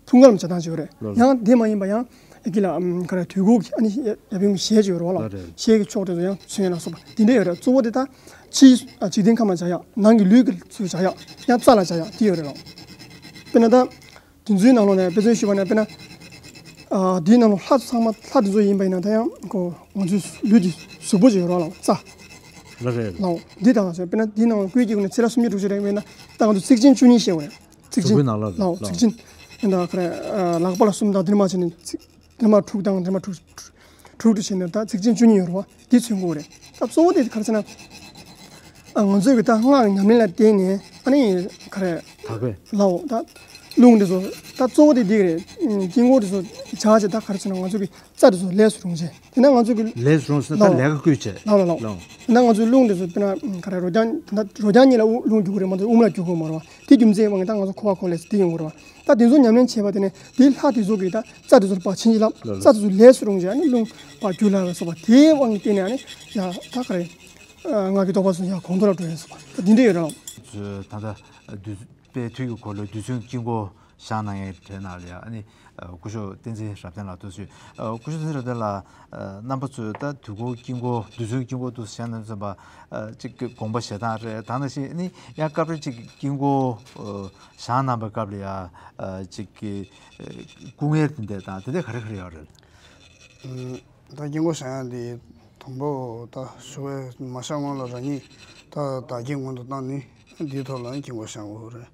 ཕུང་ཁམས་ལ་སྦྱར་སྟངས་ཅིག་ཡོད་རེད། ལགས། ཡང་དེ་མ་ཡིན་པ་ཡང་ཨ་ཀི་ལ་ཨམ་ག་རེ་དུས་འཁོར་གྱི་ཨ་ནི་ཡབ་ཡུམ་ཞལ་ཅིག་ཡོད་རེད་བ་ལ། ལགས་རེད། ཞལ་གྱི་ཕྱོགས་དེ་ཚོ་ཡང་ཚོན་ལ་སོགས་པ་དེ་འདྲ་ཡོད་རེད། གཙོ་བོ་དེ་ད་ཕྱིའི་ཨ་འཇིག་རྟེན་ཁམས་ལ་སྦྱར་ཡག་ནང་གི་ལུས་ཀྱི་ཚུལ་སྦྱར་ཡག་ཡང་རྩ་ལ་སྦྱར་ཡག་དེ་ཡོད་རེད་ལ། དཔེར་ན་ད་དེ་ཚོའི་ནང་ལོགས་ནས་དཔེ་མཚོན་ཞུས་པ་ན་དཔེར་ན་ཨ་དེའི་ནང་ལོགས་ལྷ་ཚོ་ཚང་མ་ལྷ་དེ་ཚོ་ཡིན་པ་ཡིན་ན་ད་ཡང་ཁོ་ང་ཚོའི་ལུས་ཀྱི་གཟུགས་པོ་ཅིག་ཡོད་རེད་བ་ལ། རྩ། ལགས་རེད། ལའོ། འདི་དང་ཟེར་དཔེར་ན་འདིའི་ནང་ལ་བཀོད་ཀྱི་སྒོ་ནས་ཚེ་ལ་སུམ་ཅུ་དྲུག་ཅུ་རེ་མེད་ན་ད་ང་ཚོ་ཚིགས་ཆེན་བཅུ་གཉིས་བཤད་དགོས་རེད། ཚིགས་གཟུགས་ཆེན་པོའི་ནང་ལ་ལའོ། ལའོ། ཚིགས་ཆེན། ད་ག་རེ་ཨ་ལག་པ་ལ་གསུམ་དང་དེ་ནས་མར་བྱས་ནས་ཚིགས་དེ་ནས་མར་དྲུག་དང་དེ་ནས་མར་དྲུག་དྲུག་དྲུག་ཏུ་བྱས་ནས་ད་ཚིགས་ཆེན་བཅུ་གཉིས་ཡོད་རེད་བ། འདི་མཚོན་གྱི་ཡོད་རེད། ད་གཙོ་བོ་དེ་ག་རེ་ཟེར་ན། ཨ་ང་ཚོས་ཀྱི་ད་སྔགས་ཀྱི་ཉམས་ལེན་ལ་བརྟེན་ནས་ཨ་ནི་ག་རེ། དག་པས། ལའོ། ད་རླུང་དེ་ཚོ་ད་གཙོ་བོ་དེ་འདི་ག་རེད། དཀྱིལ་འཁོར་དེ་ཚོ་སྦྱར་བྱས་ད་ག་རེ་ཟེར་ན་ང་ཚོ་གི་རྩ་དེ་ཚོ་ལས་སུ་རུང་བྱས། དེ་ན་ང་ཚོ་གི་ལས་སུ་རུང་ཟེར་ན་ད་ལའོ། ལས་ཀ་བསྐུལ་བྱས། ལའོ་ལའོ་ལའོ། ལའོ། དེ་ན་ང་ཚོའི་རླུང་དེ་ཚོ་དཔེར་ན་ག་རེ་རོ་རྐྱང་ད་རོ་རྐྱང་གཉིས་ལ་དབུ་རླུང་རྒྱུག་གི་རེད་མ་གཏོགས་དབུ་མ་ལ་རྒྱུག་གི་མ་རེད་བ། དེ་རྒྱུ་མཚན་ཡིན་པ་ང་ད་ང་ཚོ་ཁོ་བ་ཁོ་ལས་སུ་དེ་ཡོང་གི་རེད་བ། ད་དེ་ཚོ་ཉམས་ལེན་བྱས་པ་དེ་ནས་དེའི་ལྷ་དེ་ཚོ་གི་ད་རྩ་དེ་ཚོར་ཕར་བྱིན་གྱིས་བརླབས། ལགས་ལགས། རྩ་དེ་ཚོ་ལས་སུ་རུང་བྱས་ཨ་ནི་རླུང་ཕར་རྒྱུག་ལ་བ་སོགས་པ་དེའི་དབང་གིས་བརྟེན་ནས་ཨ་ནི་ཡ་ད་ག་རེ། ཨ་སྔགས་ཀྱི་རྟོགས་པ་ཚོ་ཡ་གོང་མཐོར་འགྲོ་ཡ་སོགས་པ་ད་དེ་འདྲ་ཡོད་རེད་བ། ད་ལྟ་བདུད་དཔལ་དུས་ཀྱི་འཁོར་ལོའི་རྡུལ་ཚོན་དཀྱིལ་འཁོར་བཞེངས་གནང་ཡས་གྲས་ནང་ལ་ཡ་ཨ་ནི། ཨ་སྐུ་ཞབས་བསྟན་འཛིན་རབ་བརྟན་ལགས་ཐུགས་རྗེ་ཆེ། ཨ་སྐུ་ཞབས་བསྟན་འཛིན་རབ་བརྟན་ལགས། ཨ་རྣམ་པ་ཚོས་ད་དུས་འཁོར་དཀྱིལ་འཁོར་རྡུལ་ཚོན་དཀྱིལ་འཁོར་དུ་བཞེངས་གནང་དུས་ཙམ་པ། ཨ་ཅིག་དགོངས་པ་བཞེས་སྟངས་རེད། ད་ནང་བཞིན་ཨ་ནི་ཡང་སྐབས་རེ་ཅིག་དཀྱིལ་འཁོར་ཨ་བཞེངས་གནང་པའི་སྐབས་ལ་ཡ་ཨ་ཅིག་གི་ཨ་སྐུ་ངལ་དེ་འདྲ་དང་དེ་འདྲ་ག་རེ་ག་རེ་ཡོད་རེད། ཨ་ད་དཀྱིལ་འཁོར་བཞེངས་ཡ་འདི་དང་པོ་ད་ཞུ་བའི་མ་བཞེངས་སྔོན་ལ་རང་ཉིད་ད་བདག་བསྐྱེད་སྔོན་དུ་བཏང་ནས་འདིའི་ཐོག་ལ་དཀྱིལ་འཁོར་བཞེངས་དགོས་རེད།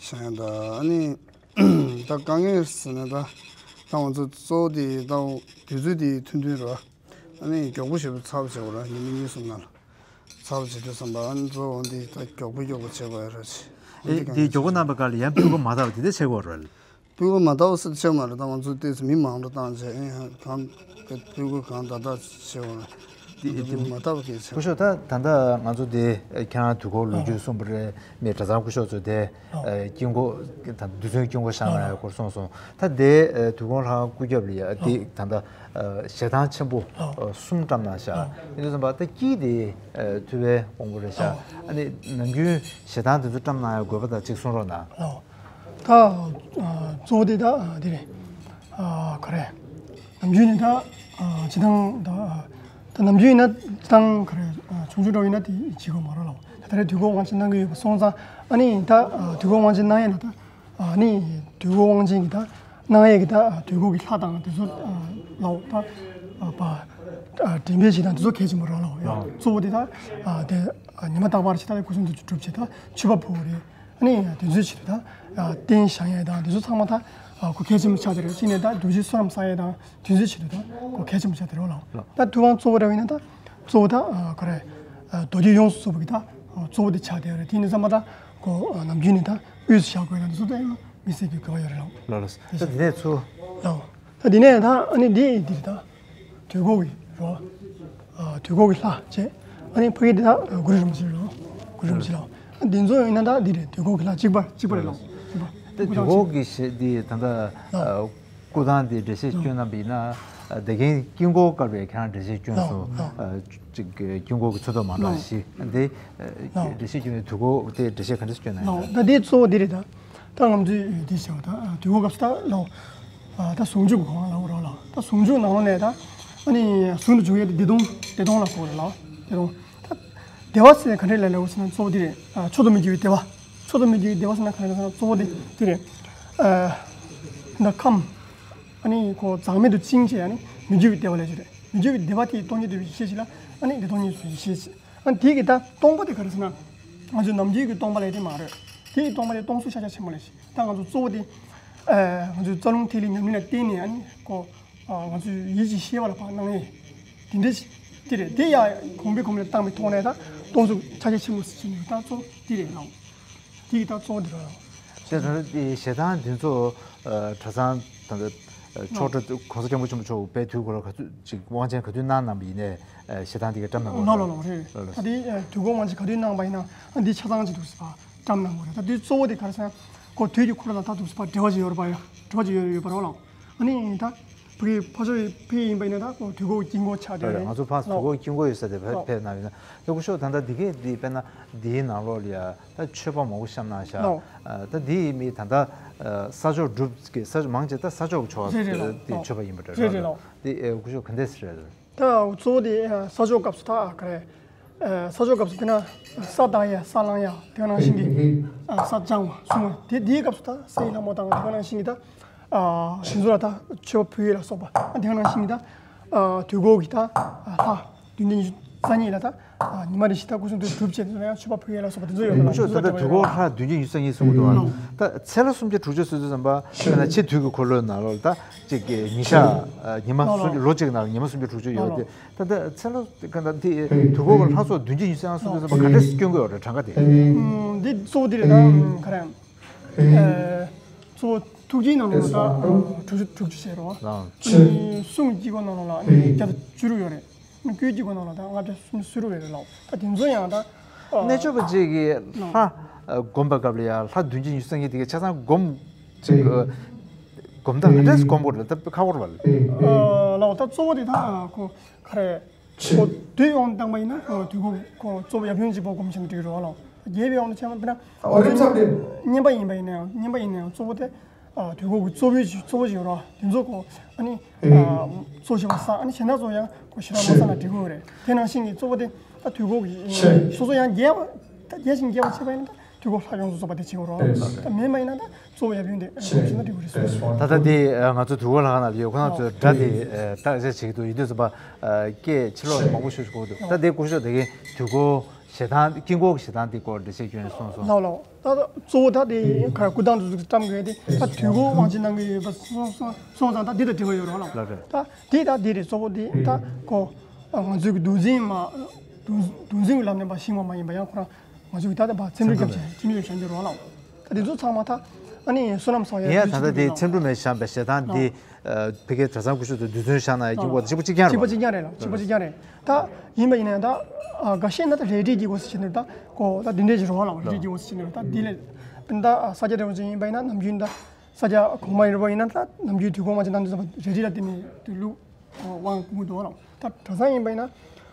བཞེངས་ཡ་ད་ཨ་ནི། ད་དཀའ་ངལ་ཟེར་ན་ད་ད་ང་ཚོ་གཙོ་བོ་དེ་ད་དུས་ཚོད་དེ་ཐུང་ཐུང་རེད། ཨ་ནི་མགྱོགས་པོ་ཞེ་པོ་ཚར་བ་བྱེད་དགོས་རེད། ཉི་མ་གཉིས་གསུམ་ནང་ལ་ཚར་བ་བྱེད་དུས་ཙམ་པ་ཨ་ནི་གཙོ་བོ་འདི་ད་མགྱོགས་པོ་མགྱོགས་པོ་བྱེད་དགོས་ཡ་རེད། ཨེ་འདི་དེ་མགྱོགས་པོ་གནང་པའི་སྐབས་ལ་ཡང་སྤུས་ཀ་མ་དག་པ་དེ་འདྲ་བྱེད་དགོས་རེད། སྤུས་ཀ་མ་དག་པ་ཟེར་ཆེ་མ་རེད། ད་ང་ཚོ་ཏོག་ཙམ་མི་མང་རུ་བཏང་བྱས་ཨེ་གང་སྤུས་ཀ་གང་དག་དག་བྱེད་དགོས་རེད། དེ་དེ་མ་དག་པ་གལ་ཆེ། སྐུ་ཞབས་ད་ད་ལྟ་ང་ཚོ་དེ་ཁྱེད་རང་དུས་འཁོར་ལོ་རྒྱུས་གསུངས་པ་རེད། མི་གྲྭ་ཚང་སྐུ་ཞབས་ཚོ་དེ་ཨ་དཀྱིལ་འཁོར་ད་རྡུལ་ཚོན་དཀྱིལ་འཁོར་བཞེངས་གནང་ཡག་སྐོར་གསུངས་སོང་། ད་དེ་ཨ་དུས་འཁོར་ལྷ་ཁང་སྐུ་རྒྱབ་ལ་ཡ་དེ་ད་ལྟ་ཨ་ཞལ་ཐང་ཆེན་པོ་ཨ་གསུམ་བཀྲམ་གནང་ཤག་ཡིན་དུས་ཙམ་པ་ད་དཀྱིལ་དེ་ཨ་ཐུབ་པའི་དབང་པོ་རེད་ཤག་ཨ་ནི་ནམ་རྒྱུན་ཞལ་ཐང་དེ་ཚོ་བཀྲམ་གནང་ཡག་དགོས་པ་དང་གཅིག་གསུང་རོགས་གནང་། ད་ཨ་གཙོ་བོ་དེ་ད་ཨ་དེ་རེད། ཨ་ག་རེ། ནམ་རྒྱུན་ནི་ད་ཨ་སྤྱིར་བཏང་ད་ཨ་ད་ནམ་རྒྱུན་ཡིན་ན་སྤྱིར་བཏང་ག་རེ་ཨ་ཆུང་ཆུང་འདྲ་བོ་ཡིན་ན་དེ་བྱེད་དགོས་མ་རེད་ལ། ད་ད་རེས་དུས་འཁོར་དབང་ཆེན་གནང་གི་ཡོད་པ་སོང་ཙང་ཨ་ནི་ད་ཨ་དུས་འཁོར་དབང་ཆེན་གནང་ཡས་ན་ད་ཨ་ནི་དུས་འཁོར་དབང་ཆེན་གྱི་ད་གནང་ཡས་ཀྱི་ད་དུས་འཁོར་གྱི་ལྷ་དང་དེ་ཚོ་ཨ་ལའོ་ད་ཨ་པ་ཨ་དྲན་པའི་གཞི་དང་དེ་ཚོ་གལ་ཆེན་པོ་རེད་ལ། ཡང་གཙོ་བོ་དེ་ད་ཨ་དེ་ཨ་ཉི་མ་རྟག་པར་ཞིག་ད་སྐུ་གསུང་ཐུགས་སྒྲུབ་བྱེད་ད་མཆོད་པ་ཕུལ་བ་རེད། ཨ་ནི་དེ་ཚོའི་ཆེད་དུ་ད་ཨ་རྟེན་བཞེངས་ཡས་དང་དེ་ཚོ་ཚང་མ་ད་ཨ་ཁོ་གལ་ཆེན་པོ་ཆགས་བསྡད་རེད། གཅིག་ནས་ད་རྡོ་རྗེ་བསོད་ནམས་བསགས་ཡས་དང་དེ་ཚོའི་ཆེད་དུ་ད་ཁོ་གལ་ཆེན་པོ་ཆགས་བསྡད་རེད་ལ། ད་ཐུབ་དབང་གཙོ་བོ་འདྲ་བ་ཡིན་ན་ད་གཙོ་བོ་ད་ཨ་ག་རེ་ཨ་རྡོ་རྗེ་ཡོངས་སུ་རྫོགས་པ་གི་ད་ཨ་གཙོ་བོ་དེ་ཆགས་བསྡད་རེད། དེ་ཡིན་དུས་ཙམ་པ་ད་ཁོ་ཨ་ནམ་རྒྱུན་ནས་ད་དབུས་སུ་བཞག་དགོས་ཡས་དང་དེ་ཚོ་ད་ཡང་མི་སྲིད་པའི་དགོས་པ་ཡོད་རེད་ལ། ལགས་ལགས། ད་དེ་ནས་ཚུར་ལའོ། ད་དེ་ནས་ད་ཨ་ནི་འདི་འདིར་ད་དུས་འཁོར་གྱི་རོ། ཨ་དུས་འཁོར་གྱི་ལྷ་བྱས། ཨ་ནི་ཕ་གི་འདི་ད་གུ་རུ་རིན་པོ་ཆེ་རོ། གུ་རུ་རིན་པོ་ཆེ་ལ། ཨ་འདི་ཚོ་ཡིན་ན་ད་འདི་རེད། དུས་འཁོར་གྱི་ལྷ་གཅིག་པ་གཅིག་པ་རེད་ལ། གཅིག་པ། ད་དུས་འཁོར་གྱི་ཞེས་འདི་ད་ལྟ་ཨ་སྐུ་ཐང་འདི་འགྲེལ་བཤད་སྐྱོན་གནང་བ་ཡིན་ན། ཨ་དེ་གིན་དཀྱིལ་འཁོར་བཀལ་བའི་ཁྱེད་རང་འགྲེལ་བཤད་སྐྱོན་སོང་། ཨ་ཅིག་དཀྱིལ་འཁོར་གྱི་ཚོན་མདོག་མ་འདྲ་ཞིག་འདི་ཨ་འགྲེལ་བཤད་སྐྱོན་ནས་དུས་འཁོར་དེ་འགྲེལ་བཤད་ག་འདྲ་སྐྱོན་གནང་ཡོད་ན། ད་འདི་གཙོ་བོ་འདི་རེད་ད། ད་ང་ཚོས་འདི་བྱས་པ་ད་དུས་འཁོར་སྐབས་སུ་ད་ལོ། ད་ཟུང་འཇུག་གི་གོ་འཕང་ལ་འོ་རོགས་ལ། ད་ཟུང་འཇུག་ནང་ལོགས་ནས་ད་ཨ་ནི་ཟུང་དུ་འཇུག་ཡས་དེ་བདེ་སྟོང་བདེ་སྟོང་ལ་གོ་རེད་ལ། བདེ་སྟོང་། ད་བདེ་བ་ཟེར་ནས་ག་འདྲས་ལ་ལེའོ་ཟེར་ན་གཙོ་བོ་འདི་རེད། མཆོག་ཏུ་མི་འགྱུར་བའི་བདེ་བ། མཆོག་ཏུ་མི་འགྱུར་བའི་བདེ་བ་ཟེར་ན་ག་འདྲས་ཟེར་ན་གཙོ་བོ་འདི་འདི་རེད། ད་ཁམས་ཨ་ནི་ཁོ་འཛག་མེད་དུ་བཅིངས་བྱས་ཨ་ནི་མི་འགྱུར་བའི་བདེ་བ་ལས་བྱུང་རེད། མི་འགྱུར་བའི་བདེ་བ་དེ་སྟོང་ཉིད་རྟོགས་པའི་ཡེ་ཤེས་ཤིག་ལ་ཨ་ནི་བདེ་སྟོང་གཉིས་སུ་ཡེ་ཤེས་ཤིག་ཨ་དེ་གི་ད་སྟོང་པ་དེ་ག་རེ་ཟེར་ན། ང་ཚོའི་ནམ་རྒྱུན་གྱི་སྟོང་པ་ལས་དེ་མ་རེད། དེ་ཡི་སྟོང་པ་དེ་སྟོང་གཟུགས་ཤཱཀྱ་ཆེན་པོ་ལས་ཤིག་ད་ང་ཚོ་གཙོ་བོ་དེ། ཨ་ང་ཚོའི་རྩ་རླུང་ཐིག་ལེ་ཉམས་ལེན་ལ་བརྟེན་ནས་ཨ་ནི་ཁོ། ཨ་ང་ཚོའི་ཡིད་ཀྱི་ཤེས་པ་ལ་ཕར་སྣང་ཡས། དེ་འདྲ་ཞིག་དེ་རེད། དེ་ཡང་གོང་འཕེལ་གོང་འཕེལ་བཏང་བའི་ཐོག་ནས་ད་སྟོང་གཟུགས་ཤཱཀྱ་ཆེན་པོ་ཟེར་གྱི་འདུག་ད་གཙོ་བོ་དེ་རེད་ལགས། དེ་ཡི་ད་གཙོ་བོ་དེ་རེད་ལགས། དེ་ད་ལྟ་དེ་ཞལ་ཐང་འདི་ཚོ་ཨ་གྲྭ་ཚང་ད་ལྟ་ཨ་ཕྱོགས་སྒྲིག་གོང་ས་སྐྱབས་མགོན་ཆེན་པོ་མཆོག་དཔལ་དུས་འཁོར་ལ་ག་ཚོད་ཅིག་དབང་ཆེན་ག་དུས་གནང་གནང་བ་ཡིན་ནའི་ཨ་ཞལ་ཐང་འདི་ག་བཀྲམ་གནང་གི་ལགས་ལགས་ལགས། རེད་རེད། ད་འདི་ཨ་དུས་འཁོར་དབང་ཆེན་ག་དུས་གནང་བ་ཡིན་ན་ཨ་འདི་ཆ་ཚང་ཅིག་འདུག་ཟེར་བ་བཀྲམ་གནང་གི་རེད། ད་འདི་གཙོ་བོ་དེ་ག་རེ་ཟེར་ན་ཁོ་དུས་ཀྱི་འཁོར་ལོ་དང་ད་འདུག་ཟེར་བ་འབྲེལ་བ་ཅིག་ཡོད་རེད་པ། ཡ་འབྲེལ་བ་ཅིག་ཡོད་ཡོད་པ་རེད་ལགས། ཨ་ནི་ད་བོད་ཀྱི་ཕར་ཕྱོགས་ཕ་གི་ཡིན་པ་ཡིན་ན་ད་ཁོ་དུས་འཁོར་དཀྱིལ་འཁོར་ཆགས་བསྡད་རེད། ང་ཚོ་ཕར་དུས་འཁོར་དཀྱིལ་འཁོར་ཡོད་ས་དེ་ཕར་ཕེབས་གནང་ཡོད་ན། ད་སྐུ་ཞབས་ད་ལྟ་འདི་གས་འདི་དཔེར་ན་འདིའི་ནང་ལོགས་ལ་ཡ་ད་མཆོད་པ་མང་པོ་བཤམས་གནང་ཤག་ལགས། ཨ་ད་འདི་ཡི་མི་ད་ལྟ་ཨ་ས་ཆོག་སྒྲུབ་ཀྱི་ས་མང་ཆེ་ད་ས་ཆོག་གི་ཆོ་ག་རེད་རེད་ལགས། དེ་མཆོད་པ་ཡིན་པ་རེད་རེད་རེད་ལགས། ལགས། དེ་ཨ་སྐུ་ཞབས་ག་འདྲས་རེད། ད་གཙོ་བོ་དེ་ཨ་ས་ཆོག་སྐབས་སུ་ད་ག་རེ་ཨ་ས་ཆོག་སྐབས་སུ་དཔེར་ན་ས་བདག་ཡ་ས་བླང་ཡ་དེ་ག་ནང་བཞིན་གྱི་ཨ་ས་བཅང་བ་སྲུང་བ་དེ་དེའི་སྐབས་སུ་ད་སའི་ལྷ་མོ་དང་དེ་ག་ནང་བཞིན་གྱི་ད་ཨ་དེ་ཚོ་ལ་ད་མཆོད་པ་ཕུལ་ཡས་ལ་སོགས་པ་ཨ་དེ་ག་ནང་བཞིན་གྱི་ད་ཨ་དུས་འཁོར་གྱི་ད་ཨ་ལྷ་བདུན་བརྒྱ་ཉི་ཤུ་རྩ་གཉིས་ལ་ད་ཨ་ཉི་མ་རེ་བཞིན་ད་སྐུ་གསུང་ཐུགས་སྒྲུབ་བྱས་དེ་ཚོ་ལ་ཡང་མཆོད་པ་ཕུལ་ཡས་ལ་སོགས་པ་དེ་ཚོ་ཡོད་པ་ལ་སྐུ་ཞབས་ད་ལྟ་དུས་འཁོར་ལྷ་བདུན་བརྒྱ་ཉི་ཤུ་རྩ་གཉིས་གསུང་གི་འདུག་ཨ། ད་ཚེ་ལྷ་སུམ་བརྒྱ་དྲུག་ཅུ་ཟེར་དུས་ཙམ་པ་ཕྱི་དུས་ཀྱི་འཁོར་ལོའི་ནང་ལོགས་ལ་ད་ཅིག་གི་ཉི་ཤར་ཨ་ཉི་མ་སུམ་བརྒྱ་ལོ་གཅིག་ནང་ལ་ཉི་མ་སུམ་བརྒྱ་དྲུག་ཅུ་ཡོད་དེ། ད་ལྟ་ཚེ་ལྷ་ག་ད་དེ་དུས་འཁོར་གྱི་ལྷ་ཚོགས་བདུན་བརྒྱ་ཉི་ཤུ་རྩ་གསུམ་དུས་ཙམ་པ་ག་འདྲས་སྐྱོན་གྱི་ཡོད་རེད་གྲངས་ཀ་དེ། ཨུམ། འདི་གཙོ་བོ་འདི་རེད་ད། ཨུམ། ག་རེ། ཨེ། གཙོ་བོ་ཐུགས་བསྐྱེད་ནང་ལོགས་ད་དྲུག་ཅུ་དྲུག་ཅུ་བྱས་རོ། ཨ་ནི་གསུང་དཀྱིལ་འཁོར་ནང་ལོགས་ལ་ཨ་ནི་བརྒྱ་དང་བཅུ་དྲུག་ཡོད་རེད། ཨ་ནི་སྐུའི་དཀྱིལ་འཁོར་ནང་ལོགས་ད་ལྔ་བརྒྱ་སུམ་ཅུ་སོ་དྲུག་ཡོད་རེད་ལགས། ད་དེ་ཚོ་ཡང་ད་ཨ་རྣལ་འབྱོར་པ་ཅིག་གིས་ལྷ་ཨ་བསྒོམ་པའི་སྐབས་ལ་ཡང་ལྷ་བདུན་བརྒྱ་ཉི་ཤུ་རྩ་གཉིས་དེ་གའི་ཆ་ཚང་བསྒོམ་ཅིག་ཨ་བསྒོམ་སྟངས་ག་འདྲས་སེ་བསྒོམ་དགོས་རེད། ད་ཁག་པོ་རེད་པ། ཨ་ལགས། ད་གཙོ་བོ་དེ་ད་ཁོ་ག་རེ། ཁོ་དུས་ཡོངས་བཏང་པ་ཡིན་ན་ཁོ་དུས་འཁོར་ཁོ་གཙོ་བོ་ཡབ་ཡུམ་གཅིག་པོ་བསྒོམ་བྱས་ན་འགྲིག་གི་རེད་པ་ལགས། རྒྱས་པའི་དབང་དུ་བྱས་པ་ན་དཔེར་ན་ཨོ་རིམ་ཚང་དེ། བསྙེན་པ་ཡིན་པ་ཡིན་ན་ཡང་བསྙེན་པ་ཡིན་ན་ཡང་གཙོ་བོ་དེ་ཨ་དུས་འཁོར་གྱི་གཙོ་བོའི་གཙོ་བོ་ཞིག་ཡོད་རེད་པ། དེ་ཚོ་ཁོ་ཨ་ནི་ཨ་གཙོ་ཆེ་བ་བསགས། ཨ་ནི་གཞན་དག་ཚོ་ཡང་ཁོ་ཞེ་དྲག་མ་བསགས་ན་འགྲིག་གི་རེད། དེ་ནང་བཞིན་གྱི་གཙོ་བོ་དེ་ད་དུས་འཁོར་གྱི་སོ་སོ་ཡང་རྒྱས་པ་ད་རྒྱས་ཤིང་རྒྱས་པ་བྱས་པ་ཡིན་ན་ད་དུས་འཁོར་ལྷ་ཡོངས་སུ་རྫོགས་པ་དེ་བྱེད་དགོས་རེད་པ། ད་མེད་པ་ཡིན་ན་ད། གཙོ་བོ་ཡབ་ཡུམ་དེ་ཞེ་ན་འགྲིག་གི་རེད་གསུངས། ད་ལྟ་དེ་ང་ཚོ་དུས་འཁོར་ལྷ་ཁང་ནང་ལ་ཡོད་ཁོ་རང་ཚོས་སྒྲ་དེ་བརྟག་དཔྱད་བྱེད་ཀྱི་འདུག་ཡིན་དུས་ཙམ་པ་སྐད་ཕྱི་ལོགས་ལ་མང་པོ་ཤོད་ཤོད་གོ་འདུག་ད་དེ་སྐུ་ཞབས་དེ་གའི་དུས་འཁོར་ཞལ་ཐང་དཀྱིལ་འཁོར་གྱི་ཞལ་ཐང་དེ་སྐོར་འགྲེལ་བཤད་སྐྱོན་སོང་སོང་། ལགས་ལགས། ད་གཙོ་བོ་ད་དེ་ག་སྐུ་ཐང་དུ་བཀྲམ་དགོས་དེ་ད་དུས་འཁོར་དབང་ཆེན་གནང་གི་ཡོད་པ་སོང་སོང་སོང་ཙང་ད་འདི་དང་འབྲེལ་བ་ཡོད་རེད་ལགས། ད་དེ་ད་དེ་རེད། གཙོ་བོ་དེ་ད་ཁོ་ང་ཚོའི་གི་གདུང་འཛིན་མ་གདུང་གདུང་འཛིན་གྱི་ལམ་ནས་མ་ཤེས་པ་མ་ཡིན་པ་ཡང་ཁོ་རང་། ང་ཚོ་གི་ད་ལྟ་བ་ཚེམ་དྲུབ་རྒྱབ་ཆེན་ཚེམ་དྲུབ་བྱ་འགྱུར་བ་ལ། ད་དེ་ཚོ་ཚང་མ་ད་ཨ་ནི་བསོད་ནམས་བསགས་ཡ་ཡིན་ཡ། ད་ལྟ་དེ་ཚེམ་དྲུབ་མའི་བཞེངས་པའི་ཞལ་ཐང་འདི་ཕ་གིའི་གྲྭ་ཚང་སྐུ་ཞབས་ཚོས་རྡུལ་ཚོན་བཞག་ན་ཡང་གཅིག་པ་གཅིག་པ་གཅིག་རྐྱང་རེད་པ། གཅིག་པ་གཅིག་རྐྱང་རེད་ལ། གཅིག་པ་གཅིག་རྐྱང་རེད། ད་ཡིན་པ་ཡིན་ན་ཡང་ད་འགའ་ཤས་ན་ད་རས་བྲིས་ཀྱི་སྐོར་ཟེར་བྱས་ནས་ད་གོ་ད་འདི་འདྲས་ཀྱི་རོ་ལ་རས་བྲིས་ཀྱི་སྐོར་ཟེར་བྱས་ནས་ད་འདི་ལས་ད་ས་སྐྱ་བགྲེས་པ་ཅན་ཡིན་པ་ཡིན་ན་ནམ་རྒྱུན་ད་ས་སྐྱ་གོང་མ་ཡིན་པ་ཡིན་ན་ད་ནམ་རྒྱུན་དུས་འཁོར་དབང་ཆེན་གནང་དུས་ཙམ་པ་རས་བྲིས་ལ་བརྟེན་ནས་དུས་ལུགས། དབང་བསྐུར་འདུག་ལ། ད་གྲྭ་ཚང་ཡིན་པ་ཡིན་ན་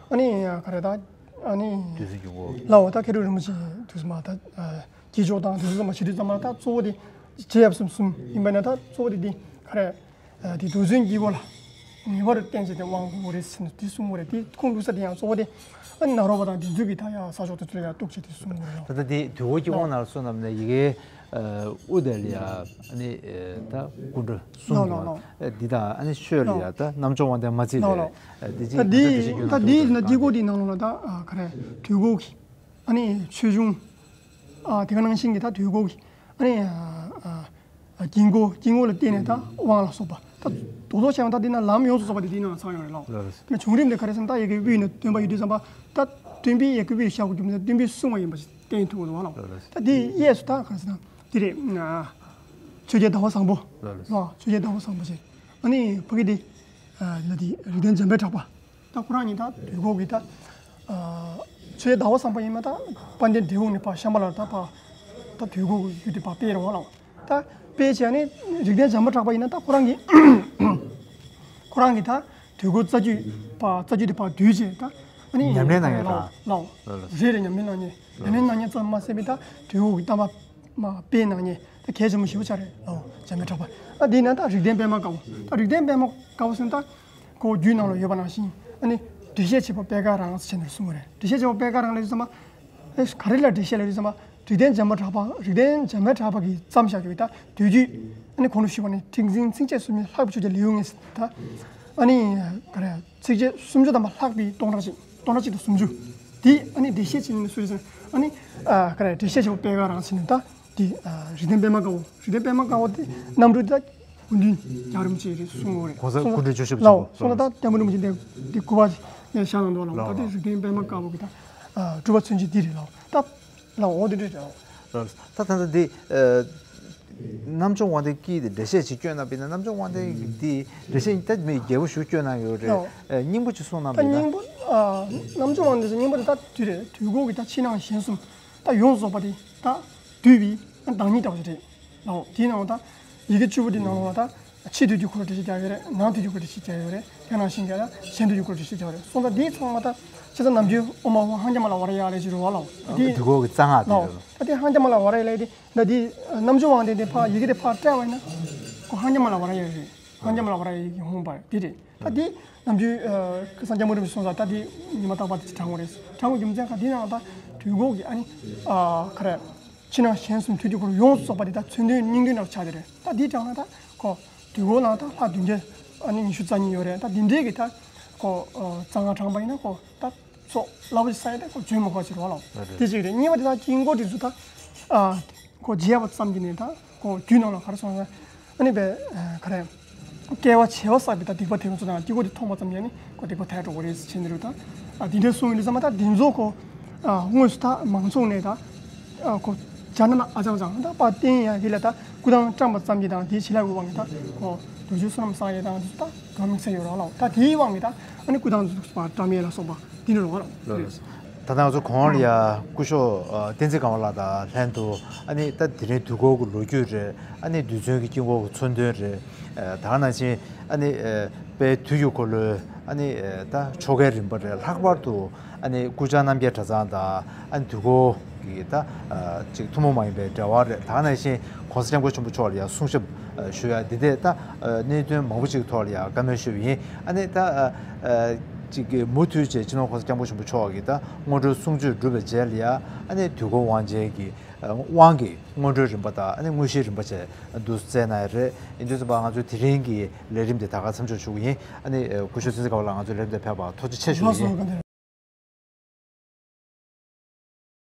ཨ་ནི་ག་རེ་ད་ཨ་ནི་དུས་ཚོད་རྒྱུན་འཁོར་ལའོ་ད་མཁས་གྲུབ་རིན་པོ་ཆེ་དུས་ཚོད་མ་ད་དཀྱིལ་ཆོག་དང་དུས་ཚོད་མ་བྱེད་དུས་ཙམ་པ་ད་གཙོ་བོ་དེ་རྗེ་ཡབ་སྲས་གསུམ་ཡིན་པ་ཡིན་ན་ད་གཙོ་བོ་དེ་དེ་ག་རེ་དེ་རྡུལ་ཚོན་དཀྱིལ་འཁོར་ལ་ངེས་པར་བརྟེན་བྱས་ཏེ་དབང་བསྐུར་རེད་ཟེར་ནས་དེ་གསུང་གི་རེད། དེ་ཁུངས་གཏུགས་ས་དེ་ཡང་གཙོ་བོ་དེ་ཨ་ནི་ནཱ་རོ་པ་དང་དེ་ཚོས་ཀྱི་ད་ཡང་ས་ཕྱོགས་དེ་ཚོ་ལ་ཡང་གཏུགས་བྱས་དེ་གསུང་གི་རེད། ད་ལྟ་དེ་དུས་འཁོར་དཀྱིལ་འཁོར་ནང་ལ་སོང་ཙམ་ནས་ཡི་གེ་དབུ་དེ་ལ་ཡ་ཨ་ནི་ད་སྐུ་འདྲ་གསུམ་ལོ་ལོ་ལོ། འདི་དང་ཨ་ནི་ཤོད་ལ་ཡ་ད་རྣམ་ཅོག་དབང་ལྡན་མ་བརྩིས་ལོ་ལོ། རེད། འདི་ད་ཅིག་འདི་ད་འདི་ན་དཀྱིལ་འཁོར་འདི་ནང་ལོགས་ལ་ད་ག་རེ་དུས་འཁོར་གྱི་ཨ་ནི་ཆོས་འབྱུང་ཨ་དེ་ག་ནང་བཞིན་གྱི་ད་དུས་འཁོར་གྱི་ཨ་ནི་དཀྱིལ་འཁོར་དཀྱིལ་འཁོར་ལ་བརྟེན་ནས་ད་དབང་ལ་སོགས་པ་ད་རྡོག་རྡོག་བྱས་ན་ད་འདི་ན་ལམ་ཡོངས་སུ་རྫོགས་པ་དེ་འདི་ནང་ཚང་ཡོང་རེད་ལོ། ལགས་རེད། དེ་ནས་བྱུང་རིམ་དེ་ག་རེ་ཟེར་ན་ད་ཡ་གི་དབུས་ན་སྟོན་པ་ཡོད་དུས་ཙམ་པ་ད་སྟོན་པས་ཡ་གི་དབུས་ཤར་དགོས་རྒྱུ་མེད། སྟོན་པས་གསུངས་པ་ཡིན་པ་ཞིག་བསྟན་ཐུབ་དགོས་འདུག་བ་ལགས། ད་འདི་གཡས་སུ་ད་ག་རེ་ཟེར་ན་འདི་རེད། ཆོས་རྒྱལ་ཟླ་བ་བཟང་པོ། ལགས་རེད། ལགས། ཆོས་རྒྱལ་ཟླ་བ་བཟང་པོ་ཞེས། ཨ་ནི་ཕ་གི་འདི་ལ་འདི་རིགས་ལྡན་འཇམ་དཔལ་གྲགས་པ། ད་ཁོ་རང་ཉིད་ད་དུས་འཁོར་གྱི་ད་ཆོས་རྒྱལ་ཟླ་བ་བཟང་པོ་ཡིན་ན་ད་དཔལ་ལྡན་འབྲས་སྤུངས་ནས་ཕར་ཤམ་བྷ་ལར་ད་ཕར་ད་དུས་འཁོར་གྱི་རྒྱུད་དེ་ཕར་སྤེལ་རེད་བ་ལགས། ད་དཔེ་བྱས་ནས་རིགས་ལྡན་འཇམ་དཔལ་གྲགས་པ་ཡིན་ན་ད་ཁོ་རང་གིས་ཁོ་རང་གིས་ད་དུས་འཁོར་རྩ་རྒྱུད་པ་རྩ་རྒྱུད་དེ་ཕར་བསྡུས་བྱས་ད་ཨ་ནི་ཉམས་ལེན་གནང་ཡ་ལགས་དང་། ལགས། ལགས་ལགས། རེད་རེད། ཉམས་ལེན་གནང་མཁན་ཉམས་ལེན་གནང་མཁན་ཙམ་མ་ཟད་པའི་ད་དུས་འཁོར་གྱི་གཏམ་པ་མ་དཔེ་གནང་མཁན་ད་གལ་ཆེན་པོ་ཞེ་པོ་ཆགས་རེད་ལགས། འཇམ་དཔལ་གྲགས་པ། ཨ་དེ་ན་ད་རིགས་ལྡན་པད་མ་དཀར་པོ། ད་རིགས་ལྡན་པད་མ་དཀར་པོ་ཟེར་ན་ད་ཁོ་རྒྱུད་ནང་ལ་ཡོད་པ་ནང་བཞིན་ཨ་ནི་འགྲེལ་བཤད་བྱེད་པ་པད་དཀར་རང་ཟེར་ནས་གསུངས་པ་རེད། འགྲེལ་བཤད་བྱེད་པ་པད་དཀར་རང་ལ་ཡོད་ཙམ་པ། ཨེ་ག་རེ་ལ་འགྲེལ་བཤད་ལ་ཡོད་ཙམ་པ། རིགས་ལྡན་འཇམ་དཔལ་གྲགས་པ། རིགས་ལྡན་འཇམ་དཔལ་གྲགས་པ་གིས་བརྩམས་བཞག་རྒྱུ་ཡི་ད་བསྡུས་རྒྱུད། ཨ་ནི་གོང་དུ་ཞུས་པ་ནི་ཁྲིག་འཛིན་ཚིགས་བཅད་སུམ་ཅུ་ལྷག་པའི་ཆོས་རྒྱལ་ལེའུ་ལྔའི་ད། ཨ་ནི་ག་རེ་ཚིགས་བཅད་སུམ་ཅུ་ཐམ་པ་ལྷག་པའི་སྟོང་ཕྲག་གཅིག་སྟོང་ཕྲག་གཅིག་དང་སུམ་ཅུ། དེ་ཨ་ནི་འགྲེལ་བཤད་བྱེད་ནི་སུ་རེད་ཟེར་ན་ཨ་ནི་ཨ་ག་རེ་འགྲེལ་བཤད་བྱེད་པ་པད་དཀར་རང་ཟེར་ནི་ད། དེ་ཨ་རིགས་ལྡན་པད་མ་དཀར་པོ། རིགས་ལྡན་པད་མ་དཀར་པོ་དེ་རྣམ་སྤྲུལ་ད་སྐུ་མདུན་རྒྱལ་བ་རིན་པོ་ཆེ་རེད་གསུང་གི་རེད། གོང་ས་སྐུ་མདུན་བརྒྱུད་སྐུ་ཞབས་ལགས་གསུང་ད་ད་སྐྱབས་མགོན་རིན་པོ་ཆེ་འདི་འདི་སྐུ་པར་ནས་བཞག་གནང་འདུག་ལགས། ལགས་ད་དེ་ལགས། རིགས་ལྡན་པད་མ་དཀར་པོ་གི་ད་ཨ་སྒྲུབ་པ་མཚོན་བྱེད་འདི་རེད་ལགས། ད་ལགས་འོ་དེ་འདྲ་རེད་ལགས། ལགས། ད་ད་ད་འདི་ཨ་ རྣམ་བྱུང་དབང་ལྡན་སྐྱིད་དེ་འགྲེལ་བཤད་ཅིག་བསྐྱོན་གནང་པ་ཡིན་ན། རྣམ་བྱུང་དབང་ལྡན་འདི་འགྲེལ་བཤད་ད་མི་རྒྱས་པོ་ཞིག་བསྐྱོན་གནང་ཡོད་རེད། ཨོ། ཨ། སྙིང་པོ་ཅིག་གསུངས་གནང་ད་པ་ཡིན་ན། སྙིང་པོ། ཨ། རྣམ་བྱུང་དབང་ལྡན་ཟེར་སྙིང་པོ་དེ་ད་དུས་རེད། དུས་འཁོར་གྱི་ད་ཕྱི་ནང་གཞན་གསུམ་ད་ཡོངས་རྫོགས་པ་དེ་ད་བསྡུས་པའི་བདག་ཉིད་འདྲ་བོ་ཞིག་རེད། ཨོ། དེའི་ནང་ད་ཡི་གེ་བཅུ་པོ་དེ་ནང་ལ་ད་ཕྱི་དུས་ཀྱི་འཁོར་ལོ་འགྲེལ་བཤད་རྒྱག་ཡོད་རེད། ནང་དུས་ཀྱི་འཁོར་ལོ་འགྲེལ་བཤད་རྒྱག་ཡོད་རེད། དེ་ནང་བཞིན་གྱི་ད་གཞན་དུས་ཀྱི་འཁོར་ལོ་འགྲེལ་བཤད་རྒྱག་ཡོད་རེད། སོང་ཙང་དེའི་ཚང་མ་ད་ཁ་སང་ནམ་རྒྱུན་ཨོཾ་ཨཱཿཧཱུྃ་ཧཱུྃ་ཛྙཱ་མ་ལ་ཝཱ་ར་ཡ་ལས་ཞེས་རོ་བ་ལ། ཨ། དེ་དུས་འཁོར་གྱི་རྩ་སྔགས་དེ་ལའོ། རེད། ད་དེ་ཧཱུྃ་ཛྙཱ་མ་ལ་ཝཱ་ར་ཡ་ལས་དེ་ད་དེ་རྣམ་བྱུང་དབང་ལྡན་དེ་ཕར་ཡི་གེ་དེ་ཕར་བཀྲལ་བ་ཡིན་ན་ཁོ་ཧཱུྃ་ཛྙཱ་མ་ལ་ཝཱ་ར་ཡ་རེད། ཧཱུྃ་ཛྙཱ་མ་ལ་ཝཱ་ར་ཡ་ཡི་གེ་ཧཱུྃ་པ་རེད། དེ་རེད། ད་དེ་ནམ་རྒྱུན་ཁ་སང་སྐྱབས་མགོན་རིན་པོ་ཆེ་གསུངས་ས་ད་དེ་ཉི་མ་རྟག་པར་དེ་དྲངས་པ་རེད། དྲངས་པའི་རྒྱུ་མཚན་ག་དེ་ནང་ད་དུས་འཁོར་གྱི་ཨ་ནི་ཨ་ག་རེ། ཕྱི་ནང་གཞན་གསུམ་དུས་ཀྱི་འཁོར་ཡོངས་སུ་རྫོགས་པ་འདི་དག་མཚོན་དོན་སྙིང་དོན་ལ་ཆགས་ཏེ་རེད། ད་འདི་དྲངས་ན་ད་ཁོ་དུས་འཁོར་ནང་ད་ལྷ་བདུན་བརྒྱ་ཨ་ནི་ཉི་ཤུ་རྩ་གཉིས་ཡོད་རེད། ད་འདི་འདྲའི་གི་ད་ཁོ་རྩ་སྔགས་དྲངས་པ་ཡིན་ན་ཁོ་ད་ཚོགས་རླབས་པོ་ཆེ་བསགས་ཡ་ད་ཁོ་འཇོན་མི་དགོས་ཟེར་བ་ལ། རེད། དེ་གཅིག་རེད། གཉིས་པ་དེ་ད་དཀྱིལ་འཁོར་དེ་ཚོ་ད་ཨ་ཁོ་རྒྱས་པ་ཙམ་གྱིས་ནས་ད་ཁོ་རྒྱུད་ནང་ལ་ག་རེ་སོང་ན། ཨ་ནི་པའི་ག་རེ། སྐལ་བ་བྱེ་བ་བསགས་པའི་ད་སྡིག་པ་དེ་ཚོ་དང་དཀྱིལ་འཁོར་དེ་མཐོང་པ་ཙམ་གྱིས་ནི་ཁོ་སྡིག་པ་དག་འགྲོ་གི་རེད་ཟེར་བྱས་ནས་རེད། ད་ཨ་དེ་འདྲའི་གསུང་ཡོང་དུས་ཙམ་པ་ད་དེ་ཚོ་ཁོ་ཨ་དངོས་སུ་ད་མང་ཚོགས་ནས་ད་ཨ་ཁོ་ཇ་ན་ན་ཨ་ཅང་ཅང་ད་པ་བསྟན་ཡ་དེ་ལ་ད་སྐུ་ཐང་བཀྲམ་པ་ཙམ་གྱིས་དང་དེའི་བྱིན་རླབས་ཀྱི་དབང་གིས་ད་ཁོ་དུས་རྒྱུན་བསོད་ནམས་བསགས་ཡ་དང་དེ་ཚོ་ད་འགྲོ་དམིགས་བསལ་ཡོད་རེད་བ་ལ། ད་དེའི་དབང་གིས་ད་ཨ་ནི་སྐུ་ཐང་ཚོ་བཀྲམ་ཡ་ལ་སོགས་པ་དེ་འདྲ་རེད་བ་ལ། ལགས་ལགས། ད་ལྟ་ང་ཚོ་གོང་ལ་ཡ་སྐུ་ཞབས་ཨ་བསྟན་འཛིན་སྒང་པ་ལགས་དང་ལྷན་དུ་ཨ་ནི་ད་དེ་རིང་དུས་འཁོར་གྱི་ལོ་རྒྱུས་རེད། ཨ་ནི་རྡུལ་ཚོན་གྱི་དཀྱིལ་འཁོར་གྱི་མཚོན་དོན་རེད། ཨ་ད་ག་ནང་བཞིན་ཨ་ནི་ཨ་དཔལ་དུས་ཀྱི་འཁོར་ལོའི་ཨ་ནི་ཨ་ད་ཆོ་གའི་རིམ་པ་རེད། ལྷག་པར་དུ་ཨ་ནི་སྐུ་བཅར་རྣམ་རྒྱལ་གྲྭ་ཚང་དང་ཨ་ནི་དུས་འཁོར་གྱི་ད་ཨ་ཅིག་ཐུན་མོང་མ་ཡིན་པའི་འབྲེལ་བ་རེད། ད་ག་ནང་བཞིན་གོང་ས་སྐྱབས་མགོན་ཆེན་པོ་མཆོག་ལ་ཡ་གསུང་ཞབས་ཨ་ཞུ་ཡ་འདི་འདྲའི་ད་ཨ་གནད་དོན་མང་པོ་ཅིག་ཐོག་ལ་ཡ་བཀའ་མོལ་ཞུས་པ་ཡིན། ཨ་ནི་ད་ཨ་ཨ་ཅིག་གི་མུ་མཐུད་བྱས་སྤྱི་ནོར་གོང་ས་སྐྱབས་མགོན་ཆེན་པོ་མཆོག་གིས་ད་སྔོན་འགྲོའི་གསུང་ཆོས་བསྒྲུབས་པའི་རྗེས་ལ་ཡ་ཨ་ནི་དུས་འཁོར་དབང་ཆེན་གྱི་ཨ་དབང་གི་སྔོན་འགྲོའི་རིམ་པ་དང་ཨ་ནི་དངོས་གཞིའི་རིམ་པ་བཅས་འདུག་སེ་བསྩལ་གནང་ཡ་རེད། ཡིན་དུས་ཙམ་པ་ང་ཚོའི་དེ་རིང་གི་ལས་རིམ་དེ་ད་ག་མཚམས་འཇོག་ཞུ་གི་ཡིན། ཨ་ནི་ཨ་སྐུ་ཞབས་བསྟན་འཛིན་སྒང་པ་ལགས་ང་ཚོའི་ལས་རིམ་དེ་ཕེབས་པར་ཐུགས་རྗེ་ཆེ་ཞུ་གི་ཡིན།